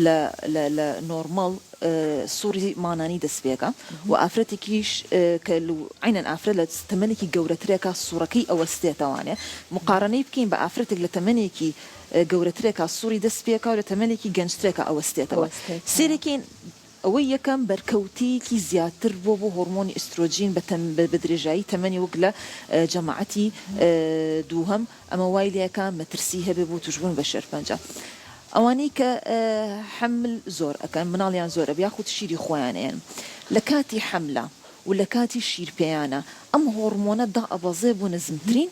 لە لە لە نۆرماڵ سوڕی مانانی دەست پێکا و ئافرەتێکیش کە عەینەن ئافرەت لە تەمەنێکی گەورەترێکا سوڕەکەی ئەوەستێتەوانێ موقارەنەی بکەین بە ئافرەتێک لە تەمەنێکی گەورەترێکا سوڕی دەست پێکا و لە تەمەنێکی گەنجترێکا ئەوەستێتەوە ئەوەستێتەوە. سەیرەکەین ئەوەی یەکەم بەرکەوتەیەکی زیاتر بووە بۆ هۆرمۆنی ئیسترۆجین بە بە درێژایی تەمەنی وەک لە جەماعەتی دووهەم ئەمە وای لێکا مەترسی هەبێ بۆ توشبوون بە شێرپەنجە. ئەوانەی کە حەمل زۆر ئەکەن مناڵیان زۆر ئەبێ یاخود شیری خۆیان ئەیەن لە کاتی حەملە و لە کاتی شیرپێیانە ئەم هۆڕمۆنە دائەبەزێ بۆ نزمترین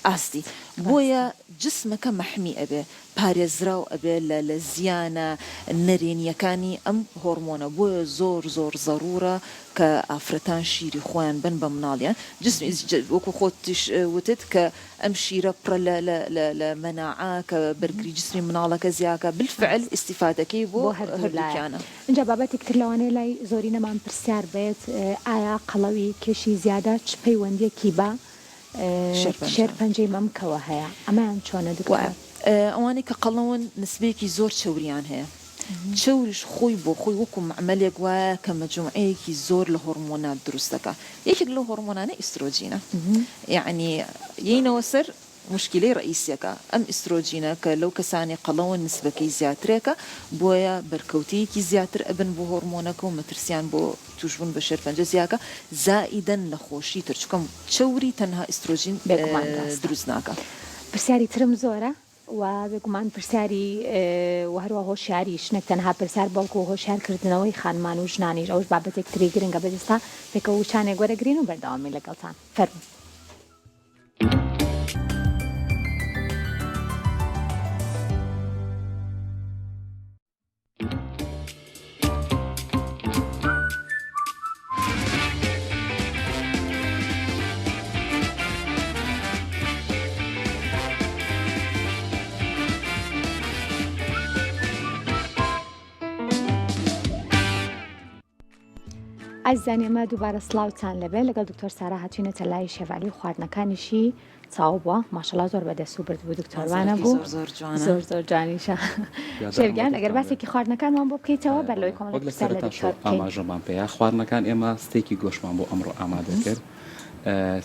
ئاستی بۆیە جسمەکە مەحمی ئەبێ پارێزراو ئەبێ لە لە زیانە نەرێنیەکانی ئەم هۆڕمۆنە بۆیە زۆر زۆر زەڕوڕە کە ئافرەتان شیری خۆیان بەن بە مناڵیان جسمی وەکو خۆتیش وتت کە ئەم شیرە پڕە لە لە لە لە مەناعە کە بەرگری جسمی مناڵەکە زیاکا بالفعل ئیستیفادەکەی بۆ بۆ هەردوو لایە. هەردووکیانە. ئینجا بابەتێک تر لەوانەیە لای زۆرینەمان پرسیار بێت ئایا قەڵەوی کێشی زیادە چ پەیوەندیەکی بە. شێرپەنجەی مەمکەوە هەیە ئەمەیان چۆنە دکتۆر؟ ئەوانەی کە قەڵەون نسبەیەکی زۆر چەوریان هەیە چەوریش خۆی بۆ خۆی وەکو مەعمەلێک وایە کە مەجموعەیەکی زۆر لە هۆڕمۆنات دروست دەکا یەکێک لەو هۆڕمۆنانە ئیسترۆجینە یەعنی یەینەوە سەر موشکیلەی ڕەئیسیەکە ئەم ئیسترۆجینە کە لەو کەسانەی قەڵەون نسبەکەی زیاترێکە بۆیە بەرکەوتەیەکی زیاتر ئەبن بۆ هۆڕمۆنەکە و مەترسیان بۆ توشبوون بە شێرپەنجە زیاکە زائیدەن نەخۆشی تر چونکە چەوری تەنها ئیسترۆجین بێگومان ڕاستە. دروست ناکا. پرسیاری ترم زۆرە و بێگومان پرسیاری و هەروە هۆشیاریش نەک تەنها پرسیار بەڵکو هۆشیار کردنەوەی خانمان و ژنانیش ئەوش بابەتێک تری گرنگە بەس ئێستا پێکەوە وچانێک وەرەگرین و بەردەوامین لەگەڵتان فەرموو. ئازیزان ئێمە دووبارە سڵاوتان لەبێ لەگەڵ دکتۆر سارا هاتوینەتە لای شێڤالی و خواردنەکانیشی چاو بووە ماشەڵا زۆر بەدەست و برد بوو دکتۆروانە بوو زۆر زۆر جوانە زۆر زۆر جوانیشە شێرگیان ئەگەر باسێکی خواردنەکانمان بۆ بکەیتەوە بەر لەوەی کۆمەڵێک وەک لە پرسیار لە سەرەتاشەوە دکتۆر بکەین ئاماژەمان پێیا خواردنەکان ئێمە ستێکی گۆشتمان بۆ ئەمڕۆ ئامادە کرد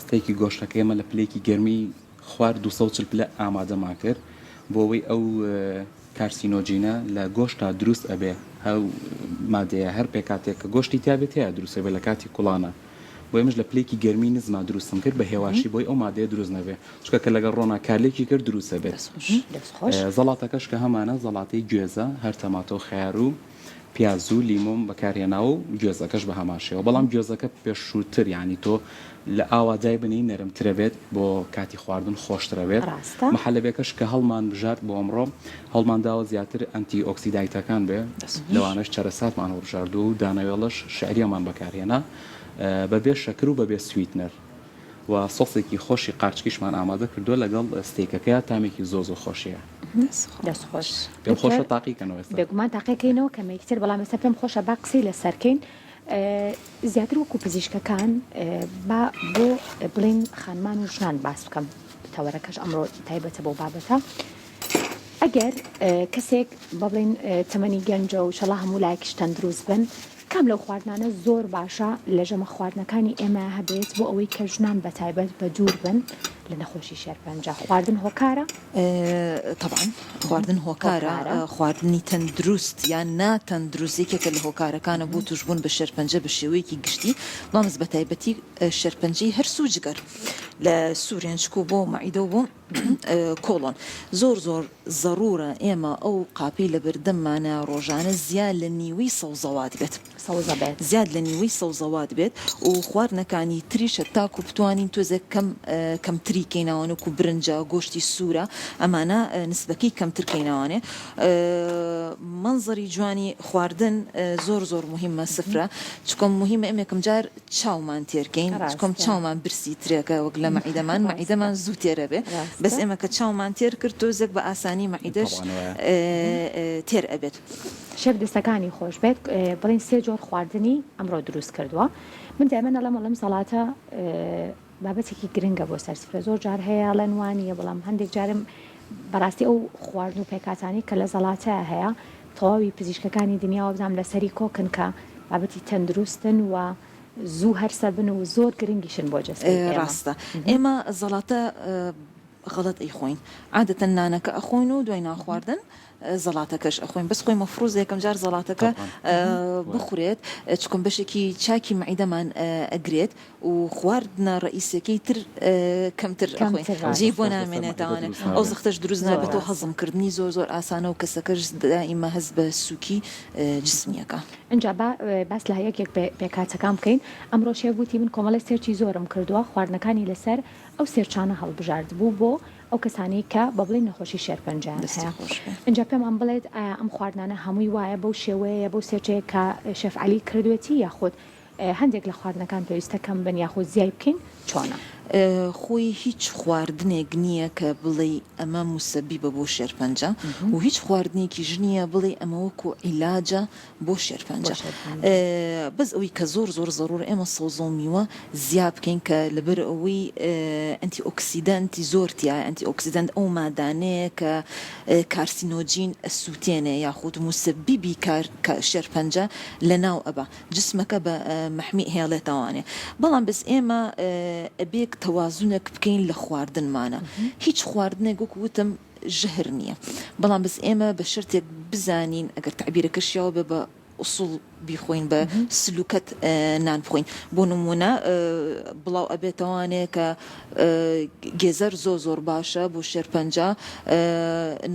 ستێکی گۆشتەکە ئێمە لە پلەیەکی گەرمی خوار 240 پلە ئامادەمان کرد بۆ ئەوەی ئەو carcinogen ە لە گۆشتا دروست ئەبێ ئەو مادەیە هەر پێکهاتەیەک کە گۆشتی تیابێ تیا دروست ئەبێ لە کاتی کوڵانە بۆیە منش لە پلەیەکی گەرمی نزما دروستم کرد بە هێواشی بۆی ئەو مادەیە دروست نەبێ چونکە کە لەگەڵ ڕۆنا کارلێکی کرد دروست ئەبێت دەست خۆش. زەڵاتەکەش کە هەمانە زەڵاتەی گوێزە هەر تەماتە و خەیار و پیاز و لیمۆم بەکارهێناوە و گوێزەکەش بە هەمان شێوە بەڵام گوێزەکە پێشووتر یانی تۆ لە ئاوا دایبنێی نەرمترەبێت بۆ کاتی خواردن خۆشترەبێت ڕاستە. محەلەبیەکەش کە هەڵمان بژارد بۆ ئەمڕۆ هەوڵمان داوە زیاتر ئەنتی ئۆکسیدایتەکان بێ لەوانەش چەرەساتمان هەڵبژاردووە و دانەوێڵەش شعریەمان بەکارهێنا بەبێ شەکر و بەبێ sweetener و سۆسێکی خۆشی قارچکیشمان ئامادە کردووە لەگەڵ ستێکەکەیا تامێکی زۆر زۆر خۆشی هەیە. دەست خۆش پێم خۆشە تاقی کەنەوە ئێستا. بێگومان تاقیکەینەوە کەمێکی تر بەڵام ئێستا پێم خۆشە با قسەی لەسەر کەین زیاتر وەکو پزیشکەکان با بۆ بڵێین خانمان و ژنان باس بکەم تەوەرەکەش ئەمڕۆ تایبەتە بۆ بابەتە ئەگەر کەسێک با بڵێین تەمەنی گەنجە و شەڵا هەموو لایەکیش تەندروست بن کام لەو خواردنانە زۆر باشە لە ژەمە خواردنەکانی ئێمە هەبێت بۆ ئەوەی کە ژنان بە تایبەت بە دوور بن لە نەخۆشی شێرپەنجە خواردن هۆکارە؟ تەبعەن خواردن هۆکارە خواردنی تەندروست یان نا تەندروست یەکێکە لە هۆکارەکانە بۆ توشبوون بە شێرپەنجە بە شێوەیەکی گشتی بەڵام بە تایبەتی شێرپەنجەی هەرس و جگەر لە سورێنچک و بۆ مەعیدە و بۆ کۆڵۆن زۆر زۆر زەڕوورە ئێمە ئەو قاپەی لەبەردەممانە ڕۆژانە زیاد لە نیوەی سەوزەوات بێت. سەوزە بێت. زیاد لە نیوەی سەوزەوات بێت و خواردنەکانی تریش تاکو بتوانین تۆزێک کەم کەمتری کەینەوە وەکو برنجە گۆشتی سوورە ئەمانە نسبەکەی کەمتر کەینەوانێ مەنزەری جوانی خواردن زۆر زۆر موهیمە سفرە چکۆ موهیمە ئێمە یەکەم جار چاومان تێر کەین چکۆم چاومان برسی ترێکە وەک لە مەعیدەمان مەعیدەمان زوو تێرە بێ بەس ئێمە کە چاومان تێر کرد تۆزێک بە ئاسانی مەعیدەش تێر ئەبێت. شێف دەستەکانی خۆش بێت بڵێن سێ جۆر خواردنی ئەمڕۆ دروست کردووە من دایمەن ئەڵێم ئەڵێم سەڵاتە بابەتێکی گرنگە بۆ سەر سفرە زۆر جار هەیە ئەڵێن وانییە بەڵام هەندێک جارم بەڕاستی ئەو خواردن و پێکهاتانەی کە لە زەڵاتەیا هەیە تەواوی پزیشکەکانی دنیا وابزانم لەسەری کۆکن کە بابەتی تەندروستن و زوو هەرسە بن و زۆر گرنگیشن بۆ جەستەی ئێمە. ڕاستە ئێمە زەڵاتە غەڵەت ئەیخۆین عادەتەن نانەکە ئەخۆین و دوای نان خواردن زەڵاتەکەش ئەخۆین بەس خۆی مەفروزە یەکەم جار زەڵاتەکە بخورێت چکم بەشێکی چاکی مەعیدەمان ئەگرێت و خواردنە ڕەئیسیەکەی تر کەمتر ئەخۆین جێی بۆ نامێنێتەوانێ ئەو زەختەش دروست نابێتەوە هەزم کردنی زۆر زۆر ئاسانە و کەسەکەش دائیمە هەست بە سوکی جسمی ئەکا. ئینجا با باس لە یەک یەک پێکهاتەکان بکەین ئەمڕۆ شێف وتی من کۆمەڵێ search ی زۆرم کردووە خواردنەکانی لەسەر ئەو search انە هەڵبژاردبوو بۆ ئەو کەسانەی کە بە بڵێین نەخۆشی شێرپەنجەیان دەستی هەیە خۆش بێ. ئینجا پێمان بڵێت ئایا ئەم خواردنانە هەمووی وایە بەو شێوەیەیە بەو search ەیە کە شێف عەلی کردوێتی یاخود هەندێک لە خواردنەکان پێویستە کەم بن یاخود زیای بکەین چۆنە؟ خۆی هیچ خواردنێک نییە کە بڵێی ئەمە موسەبیبە بۆ شێرپەنجە و هیچ خواردنێکیش نییە بڵێی ئەمە وەکو عیلاجە بۆ شێرپەنجە بەس ئەوەی کە زۆر زۆر زەرورە ئێمە سەوزە و میوە زیا بکەین کە لەبەر ئەوەی ئەنتی ئۆکسیدەنتی زۆر تیایە ئەنتی ئۆکسیدەنت ئەو مادانەیە کە carcinogen ئەسووتێنێ یاخود موسەبیبی کار شێرپەنجە لەناو ئەبا جسمەکە بە مەحمی ئەهێڵێتەوانێ بەڵام بەس ئێمە ئەبێک تەوازونێک بکەین لە خواردنمانە هیچ خواردنێک وەکو وتم ژەهر نییە بەڵام بەس ئێمە بە شەرتێک بزانین ئەگەر تەعبیرەکە شیاو بێ بە ئوسوڵ بیخۆین بە سلوکەت نان بخۆین بۆ نمونە بڵاو ئەبێتەوانێ کە گێزەر زۆر زۆر باشە بۆ شێرپەنجە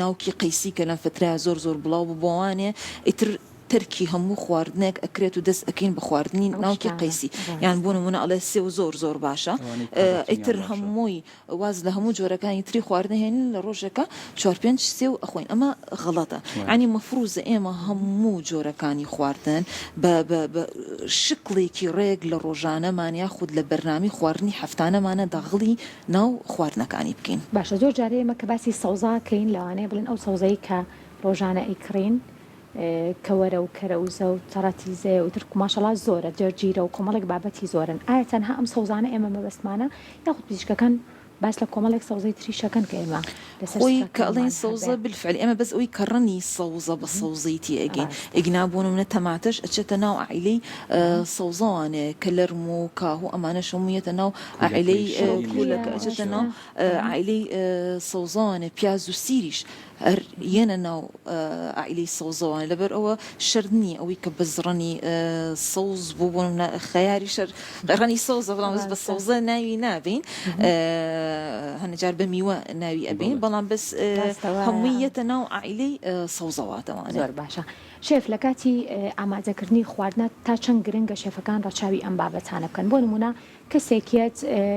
ناوکی قەیسی کە لەم فترەیە زۆر زۆر بڵاو ببووانێ ئیتر تەرکی هەموو خواردنێک ئەکرێت و دەست ئەکەین بە خواردنی ئەو ناوکی شتانە قەیسی یان ڕاستە. بۆ نموونە ئەڵێ سێو زۆر زۆر باشە ئەوانەی کە ڕۆتینیان ئیتر باشە. هەمووی واز لە هەموو جۆرەکانی تری خواردن ئەهێنین لە ڕۆژێکا چوار پێنج سێو ئەخۆین ئەمە غەڵەتە وایە. یانی مەفروزە ئێمە هەموو جۆرەکانی خواردن بە بە بە شکڵێکی ڕێک لە ڕۆژانەمان یاخود لە بەرنامەی خواردنی هەفتانەمانە داغڵی ناو خواردنەکانی بکەین. باشە زۆر جار ئێمە کە باسی سەوزە ئەکەین لەوانەیە بڵێن ئەو سەوزەی کە ڕۆژانە ئەیکڕین کەوەرە و کەرەوزە و تەڕەتیزەیە و ئیتر ماشەڵا زۆرە جەرجیرە و کۆمەڵێک بابەتی زۆرن ئایا تەنها ئەم سەوزانە ئێمە مەبەستمانە یاخود پزیشکەکان باس لە کۆمەڵێک سەوزەی تریش ئەکەن کە ئێمە لەسەر خۆی کە ئەڵێین سفرەکانمان سەوزە هەبێ؟ بالفعل ئێمە بەس ئەوەی کە ڕەنی سەوزە بە سەوزەی تێ ئەگەین ڕاستە. ئەگینا بۆ نمونە تەماتەش ئەچێتە ناو عائیلەی سەوزەوانێ کەلەرم و کاهو ئەمانەش هەموو یەتە ناو کولەکەی عائیلەی شیرینیش کولەکە ڕاستە. ئەچێتە ناو ڕاستە. عائیلەی سەوزەوانێ پیاز و سیریش هەر یەنە ناو عائیلەی سەوزەوە لەبەر ئەوە شەرت نییە ئەوەی کە بەس ڕەنی سەوز بوو بۆ نمونە خەیاریش هەر ڕەنی سەوزە بەڵام بەس بە ڕاستە. سەوزە ناوی نابەین هەنێ جار بە میوە ناوی ئەبەین بەڵێ. بەڵام بەس ڕاستە وایە. هەمووی یەتە ناو عائیلەی سەوزەواتەوانێ. زۆر باشە شێف لە کاتی ئامادەکردنی خواردنە تا چەند گرنگە شێفەکان ڕەچاوی ئەم بابەتانە بکەن بۆ نمونە کەسێک یەت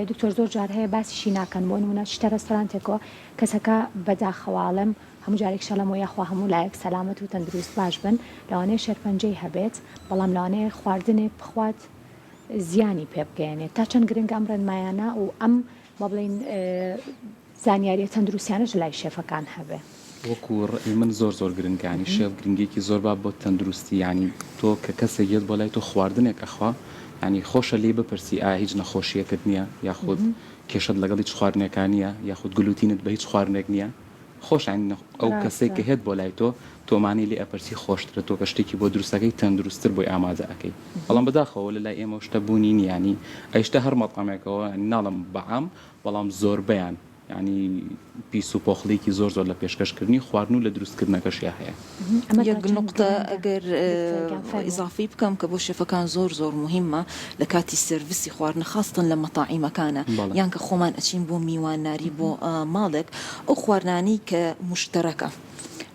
دکتۆر زۆر جار هەیە باسیشی ناکەن بۆ نمونە چیتە ڕێستۆرانتێکەوە کەسەکە بەداخەوە ئەڵێم هەموو جارێکیش ئەڵێم وە یاخوا هەموو لایەک سەلامەت و تەندروست باش بن لەوانەیە شێرپەنجەی هەبێت بەڵام لەوانەیە خواردنێک بخوات زیانی پێ بگەیەنێت تا چەند گرنگە ئەم ڕێنمایانە و ئەم با بڵێین زانیاریە تەندروستیانەش لای شێفەکان هەبێ. وەکو ڕەئی من زۆر زۆر گرنگە یانی شێف گرنگیەکی زۆر با بۆ تەندروستی یانی تۆ کە کەسێک یەت بۆ لای تۆ خواردنێک ئەخوا یانی خۆشە لێی بپرسی ئایا هیچ نەخۆشیەکت نیە یاخود کێشەت لەگەڵ هیچ خواردنێکا نیە یاخود گلوتینت بە هیچ خواردنێک نیە خۆشە یانی ئەو کەسەی ڕاستە. کە هێت بۆ لای تۆ تۆ ئەمانەی لێ ئەپرسی خۆشترە تۆ کە شتێکی بۆ دروستەکەی تەندروستتر بۆی ئامادە ئەکەی بەڵام بەداخەوە لە لای ئێمەو شتە بوونی نیە یانی ئەیشتە هەر مەتعەمێکەوە یانی ناڵێم بە عام بەڵام زۆربەیان یانی پیس و پۆخڵیکی زۆر زۆر لە پێشکەش کردنی خواردن و لە دروست کردنەکەشیا هەیە. ئەمە تا یەک چەند نوقتە گرنگە ئەگەر دکتۆر گیان فەرموو. ئیزافەی بکەم کە بۆ شێفەکان زۆر زۆر موهیمە لە کاتی سێرڤسی خواردن خاستەن لە مەتاعیمەکانە بەڵێ. یان کە خۆمان ئەچین بۆ میوانناری بۆ ماڵێک ئەو خواردنانەی کە موشتەرەکە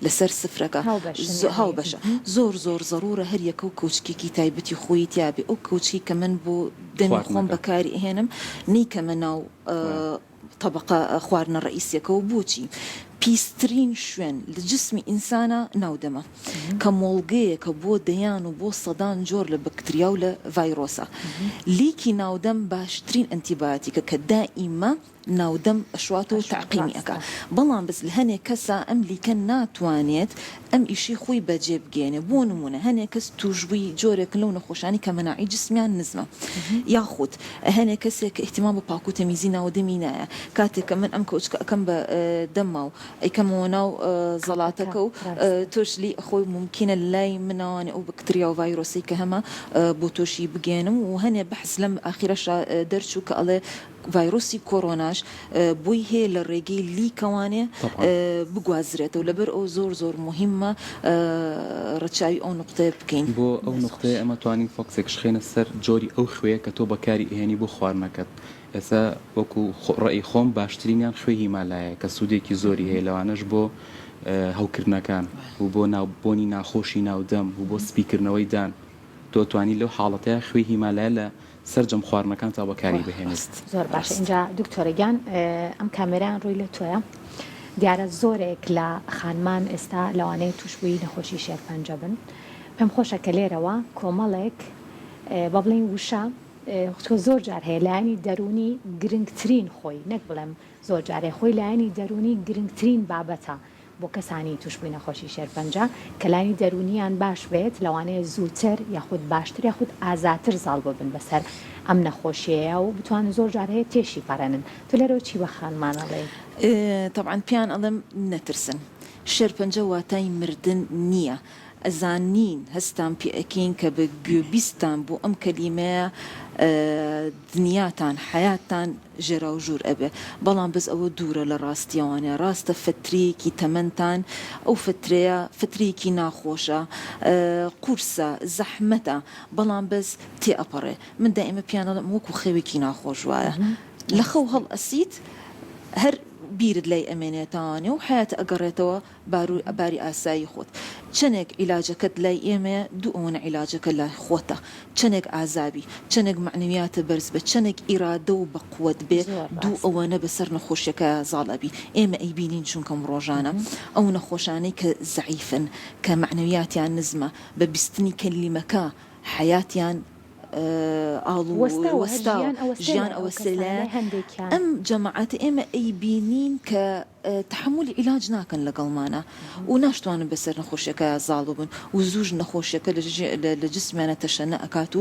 لەسەر سفرەکە هاوبەشن یانی. هاوبەشە زۆر زۆر زەڕوورە هەر یەکە و کەوچکێکی تایبەتی خۆی تیابێ ئەو کەوچکەی کە من بۆ دەمی خۆم خواردنەکە. بەکاری ئەهێنم نەیکەمە ناو وایە. تەبەقە خواردنە ڕەئیسیەکەوە بۆچی پیسترین شوێن لە جسمی ئینسانا ناو دەمە کە مۆڵگەیەکە بۆ دەیان و بۆ سەدان جۆر لە بەکتریا و لە ڤایرۆسە لیکی ناودەم باشترین ئەنتیبایۆتیکە کە دائیمە ناودەم ئەشواتەوە و تەعقیمی ئەکا بەڵام بەس لە هەنێ کەسا ئەم لیکە ناتوانێت ئەم ئیشەی خۆی بەجێ بگەیەنێ بۆ نمونە هەنێ کەس توشبوی جۆرێکن لەو نەخۆشانەی کە مەناعەی جسمیان نزمە یاخود هەنێ کەسێک کە ئیهتیمام بە پاکو تەمیزی ناو دەمی نایە کاتێک کە من ئەم کەوچکە ئەکەم بە دەمما و ئەیکەمەوە ناو زەڵاتەکە و تۆش لێی ئەخۆی مومکینە لای منەوانێ ئەو بەکتریا و ڤایرۆسەی کە هەمە بۆ تۆشی بگەیەنم و هەنێ بەحس لەم ئاخیرەشا دەرچوو کە ئەڵێ ڤایرۆسی کۆرۆناش بۆی هەیە لە ڕێگەی لیکەوانێ بگوازرێتەوە لەبەر ئەوە زۆر زۆر موهیمە ڕەچاوی ئەو نوقتەیە بکەین. بۆ ئەو نوقتەیە ئێمە توانین focus ێک شخێنە سەر جۆری ئەو خوێیە کە تۆ بەکاری ئەهێنی بۆ خواردنەکەت ئێستا وەکو ڕەئی خۆم باشترینیان خوێی هیمالایە کە سوودێکی زۆری هەیە لەوانەش بۆ هەوکردنەکان و بۆ ناو بۆنی ناخۆشی ناو دەم و بۆ سپیکردنەوەی دان تۆ توانی لەو حاڵەتەیا خوێی هیمالایە لە سەرجەم خواردنەکانتا بەکاری بهێنیت. زۆر باشە ئینجا دکتۆرە گیان ئەم کامێرایان ڕووی لە تۆیە دیارە زۆرێک لە خانمان ئێستا لەوانەیە توشبووی نەخۆشی شێرپەنجە بن پێم خۆشە کە لێرەوە کۆمەڵێک با بڵێین وشە. چونکە زۆر جار هەیە لایەنی دەروونی گرنگترین خۆی نەک بڵێم زۆر جارێ خۆی لایەنی دەروونی گرنگترین بابەتە بۆ کەسانی توشبووی نەخۆشی شێرپەنجە کە لایەنی دەروونیان باش بێت لەوانەیە زووتر یاخود باشتر یاخود ئازاتر زاڵ ببن بەسەر ئەم نەخۆشیەیە و بتوانن زۆر جار هەیە تێشی پەڕێنن تۆ لێرەوە چی بە خانمان ئەڵێی؟ تەبعەن پێیان ئەڵێم نەترسن شێرپەنجە واتای مردن نییە ئەزانین هەستان پێ ئەکەین کە بە گوێ بیستان بۆ ئەم کەلیمەیە دنیاتان حەیاتتان ژێراوژوور ئەبێ بەڵام بەس ئەوە دوورە لە ڕاستیەوانێ ڕاستە فەترەیەکی تەمەنتان ئەو فەترەیە فەترەیەکی ناخۆشە قورسە زەحمەتە بەڵام بەس تێ ئەپەڕێ من دائیمە پێیان ئەڵێم وەکو خەوێکی ناخۆش وایە لە خەو هەڵئەسیت هەر بیرت لای ئەمێنێتەوانێ و حەیات ئەگەڕێتەوە بارو باری ئاسایی خۆت چەنێک عیلاجەکەت لای ئێمەیە دوو ئەوەنە عیلاجەکە لای خۆتە چەنێک ئازابی چەنێک مەعنەویاتە بەرز بێ چەنێک ئیرادە و بەقوەت بێ زۆر دوو ڕاستە. ئەوەنە بەسەر نەخۆشیەکە زاڵ ئەبی ئێمە ئەیبینین چونکەم ڕۆژانە ئەو نەخۆشانەی کە زەعیفن کە مەعنەویاتیان نزمە بە بیستنی کەلیمەکە حەیاتیان ئاڵ و وەستاوە هەر وەستاوە ژیان ئەوەستێ ژیان لای ئەو ئەوەستێ کەسانە لایان لای هەندێکیان. ئەم جەماعەتە ئێمە ئەیبینین کە تەحەمولی عیلاج ناکەن لەگەڵمانا و ناشتوانن بەسەر نەخۆشیەکە زاڵ ببن و زووش نەخۆشیەکە لە جسمیانە تەشەنە ئەکات و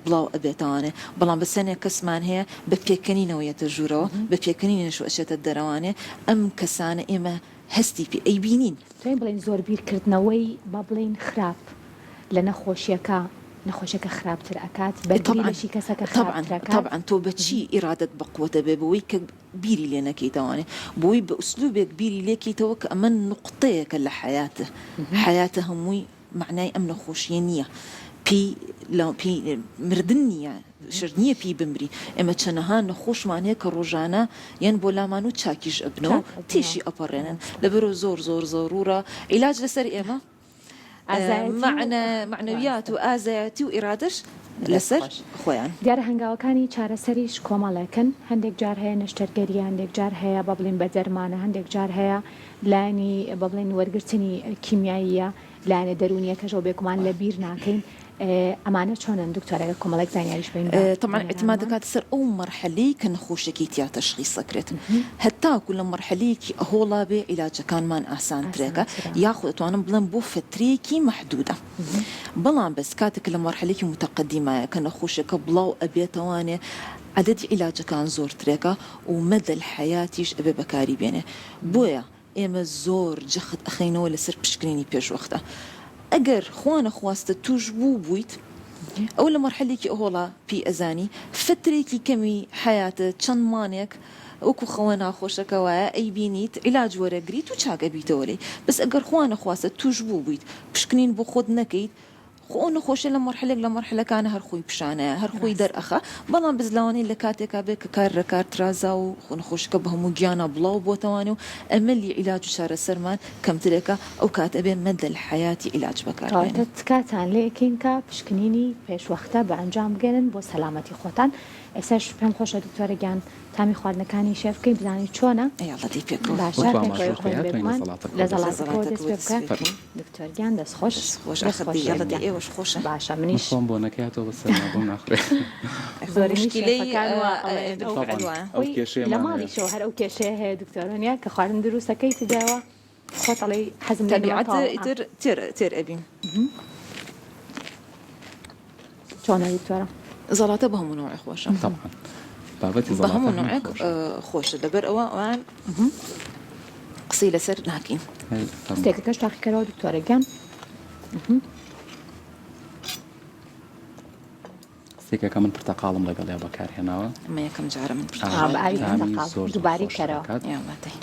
بڵاو ئەبێتەوانێ بەڵام بەس هەنێ کەسمان هەیە بە پێکەنینەوە یەتە ژوورەوە بە پێکەنینیش ئەچێتە دەرەوانێ ئەم کەسانە ئێمە هەستی پێ ئەیبینین. توانین بڵێین زۆر بیرکردنەوەی با بڵێین خراپ لە نەخۆشیەکە نەخۆشیەکە خراپتر ئەکات بەرگری لەشی کەسەکە خراپتر ئەکات. تەبعەن تۆ بە چی ئیرادەت بەقوەت ئەبێ بەوەی کە بیری لێ نەکەیتەوانێ بۆی بە ئوسلوبێک بیری لێ کەیتەوە کە ئەمە نوقتەیەکە لە حەیاتە حەیاتە هەمووی مەعنای ئەم نەخۆشیە نییە پێی لە پێی مردن نییە شەرت نییە پێی بمری ئێمە چەنەها نەخۆشمان هەیە کە ڕۆژانە یەن بۆ لامان و چاکیش ئەبنەوە تێشی ئەپەڕێنن لەبەرەوە زۆر زۆر زەرورە عیلاج لەسەر ئێمە مەعنەویات و ئازایەتی و ئیرادەش لەسەر خۆیان. دیارە هەنگاوەکانی چارەسەریش کۆمەڵێکن، هەندێک جار هەیە نەشتەرگەرییە، هەندێک جار هەیە با بڵێین بە دەرمانە، هەندێک جار هەیە لایەنی با بڵێین وەرگرتنی کیمیاییە، لایەنە دەروونییەکەش ئەو بێگومان لە بیر ناکەین. ئەمانە چۆنن دکتۆر ئەگەر کۆمەڵێک زانیاریش بەین بە تەبعەن ئیعتماد بینەرانمان؟ دەکاتە سەر ئەو مەرحەلەی کە نەخۆشیەکەی تیا تەشخیس ئەکرێت هەتاکو لە مەرحەلەیەکی ئەهۆڵا بێ عیلاجەکانمان ئاسانترێکە ئاسانترە. یاخود ئەتوانم بڵێم بۆ فەترەیەکی مەحدودە بەڵام بەس کاتێک کە لە مەرحەلەیەکی متقدیمایە کە نەخۆشیەکە بڵاو ئەبێتەوانێ عەدەدی عیلاجەکان زۆرترێکە و مەدەل حەیاتیش ئەبێ بەکاری بێنێ بۆیە ئێمە زۆر جەخت ئەخەینەوە لەسەر پشکنینی پێشوەختە ئەگەر خوا نەخواستە توش بوو بوویت ئەوە لە مەرحەلێکی ئەهۆڵا پێی ئەزانی فترێکی کەمی حەیاتت چەند مانێک وەکو خەوە ناخۆشەکە وایە ئەیبینیت عیلاج وەرەگریت و چاک ئەبیتەوە لێی بەس ئەگەر خوا نەخواستە توش بوو بوویت پشکنین بۆ خۆت نەکەیت خۆ ئەو نەخۆشیە لە مەرحەلێک لە مەرحەلەکانە هەر خۆی پیشانەیە هەر خۆی دەر ئەخا بەڵام بەس لەوانەیە لە کاتێکا بێ کە کار لە کار ترازا و خۆ نەخۆشیەکە بە هەموو گیانا بڵاو بۆتەوانێ و ئەمەلی عیلاج و چارەسەرمان کەمترێکە ئەو کات ئەبێ مەدەل حەیاتی عیلاج بەکار کەواتە بێنین. تکاتان لێ ئەکەین کە پشکنینی پێشوەختە بە ئەنجام بگەنن بۆ سەلامەتی خۆتان ئێستاش پێم خۆشە دکتۆرە گیان تامی خواردنەکانی شێف بکەین بزانین چۆنە. ئەی ئەڵا دەی پێکەوە. باشە وەکو پێکەوە ئاماژەو خۆین پێ بێگومان ئەتوانین لە زەڵاتەکەوە لە دەست پێ زەڵاتەکەوە لە دەست پێ زەڵاتەکەوە بکە دەست پێ بکەین. دکتۆر گیان دەست خۆش دەست خۆش دەست ئاخر خۆش دەی شێف یاڵا دەی گیان ئێوەش خۆشە. باشە من منیش خۆم بۆنەکەیاتەوە بەسەرما بۆم ناخورێ. ئەخۆ زۆرینەی موشکیلەی شێفەکان وا ئەڵێن ئەو بالفعل تەبعەن وایە. ئەو خۆی لە کێشەیەمان هەیە. ماڵیشەوە هەر ئەو کێشەیە هەیە دکتۆر وەنیە کە خواردن دروست ئەکەیت دایەوە خۆت ئەڵێی حەزم لێ نیە تەبیعەت تەواو ئا. ئیتر تێر تێر ئەبین. چۆنە دکتۆرە؟ زەڵاتە بە هەموو نەوعێ خۆشە. تەبعەن بابەتی بە زەڵاتە هەموو هەمووی نەوعێک خۆشە. خۆشە لەبەر ئەوە ئەوان قسەی لەسەر ناکەین. هەی فەرموو. ستێکەکەش تاقیکەرەوە دکتۆرە گیان. ستێکەکە من پرتەقاڵم لەگەڵیا بەکارهێناوە. ئەمە یەکەم جارە من ئا پرتەقاڵ بە ئاوی تامی پرتەقاڵ زۆر زۆر دووبارەی خۆش کەرەوە. ئەکات. یاڵا دەی.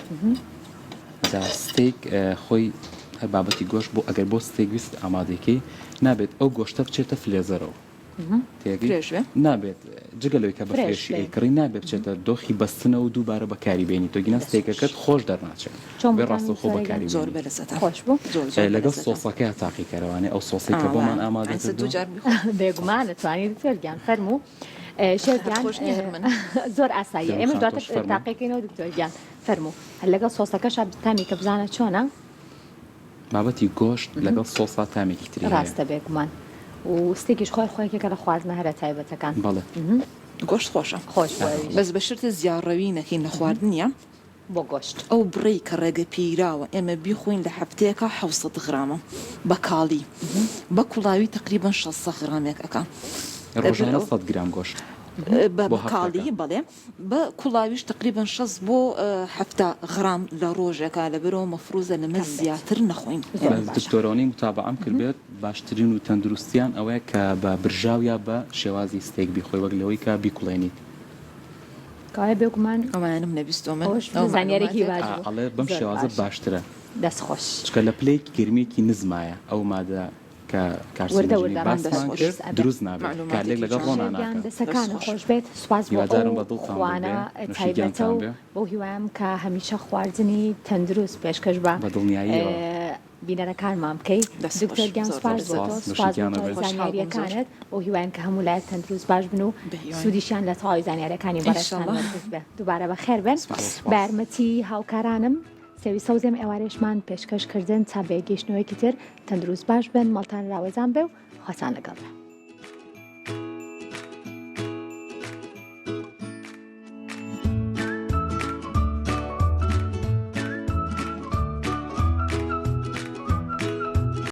جا ستێک خۆی هەر بابەتی گۆشت بۆ ئەگەر بۆ ستێک ویست ئامادەی کەی نابێت ئەو گۆشتە بچێتە فلێزەرەوە تێگەی fresh بێ نابێت جگە لەوەی کە بە fresh fresh ی بێ ئەیکڕی نابێت بچێتە دۆخی بەستنەوە و دووبارە بەکاری بێنی تۆ گینا دەست خۆش ستێکەکەت خۆش دەرناچێت چۆن بێ بوو تامی ڕاستەوخۆ دکتۆرە گیان بەکاری زۆر بێنی بەلەزەتە خۆش بوو زۆر زۆر لەگەڵ بەلەزەتە سۆسەکەیا تاقیکەرەوانێ ئەو سۆسەی کە ئا بۆمان وایە ئامادە ئەنسە دوو کردووە جار بیخۆ بێگومان ئەتوانی دکتۆر گیان فەرموو شێف هەر گیان خۆش نییە هەر من زۆر ئاساییە دەم ئێمەش خان دواتر تۆش فەرموو تاقیکەینەوە دکتۆر گیان فەرموو هەر لەگەڵ سۆسەکەشا تامی کە بزانە چۆنە بابەتی گۆشت لەگەڵ سۆسا تامێکی تری هەیە. ڕاستە بێگومان. و ستێکیش خۆی خۆی یەکێکە لە خواردنە هەرە تایبەتەکان. بەڵێ. گۆشت خۆشە. خۆش بوو ئەویش. بەس بە شەرتێ زیاڕەوی نەکەین لە خواردنیا. بۆ گۆشت. ئەو بڕەی کە ڕێگە پێیراوە ئێمە بیخۆین لە هەفتەیەکا 700 غرامە بە کاڵی بە کوڵاوی تەقریبەن 600 غرامێک ئەکا. ڕۆژانە 100 گرام گۆشت بە کاڵی بەڵێ بە کوڵاویش تەقریبەن 60 بۆ 70 غرام لە ڕۆژێکا لەبەرئەوە مەفروزە لەمە زیاتر نەخۆین. بەس دکتۆرەوەنەی متابەعەم کردبێت باشترین و تەندروستیان ئەوەیە کە بە برژاو یا بە شێوازی ستێک بیخۆی وەک لەوەی کە بیکوڵێنیت. کەوایە بێگومان ئەوانم نەبیستووە من ئەوەش زانیاریەکی باش بوو. ئەڵێ بەم شێوازە باشترە. دەست خۆش. چونکە لە پلەیەکی گەرمیەکی نزمایە ئەو مادە کە carcinogen ی باسمان کرد دروست نابێت کارلێک لەگەڵ ڕۆنا ناکات. دەسەکانت خۆش بێت سوپاس بۆ ئەو خوانە تایبەتە و بەو هیوایەم کە هەمیشە خواردنی تەندروست پێشکەش بە بینەرەکانمان بکەی دکتۆر گیان سوپاس بۆ تۆ سوپاس بۆ تەواوی زانیاریەکانت بەو هیوایەم کە هەموو لایەک تەندروست باش بن و سوودیشیان لە تەواوی زانیاریەکانی بەڕێزتان وەرگرت بێ دووبارە بەخێر بێن بە یارمەتی هاوکارانم سێوی سەوزێم ئێوارێشمان پێشکەش کردن تا بە یەکگەیشتنەوەیەکی تر تەندروست باش بن ماڵتان راوەزان بێ و خواتان لەگەڵ بێ.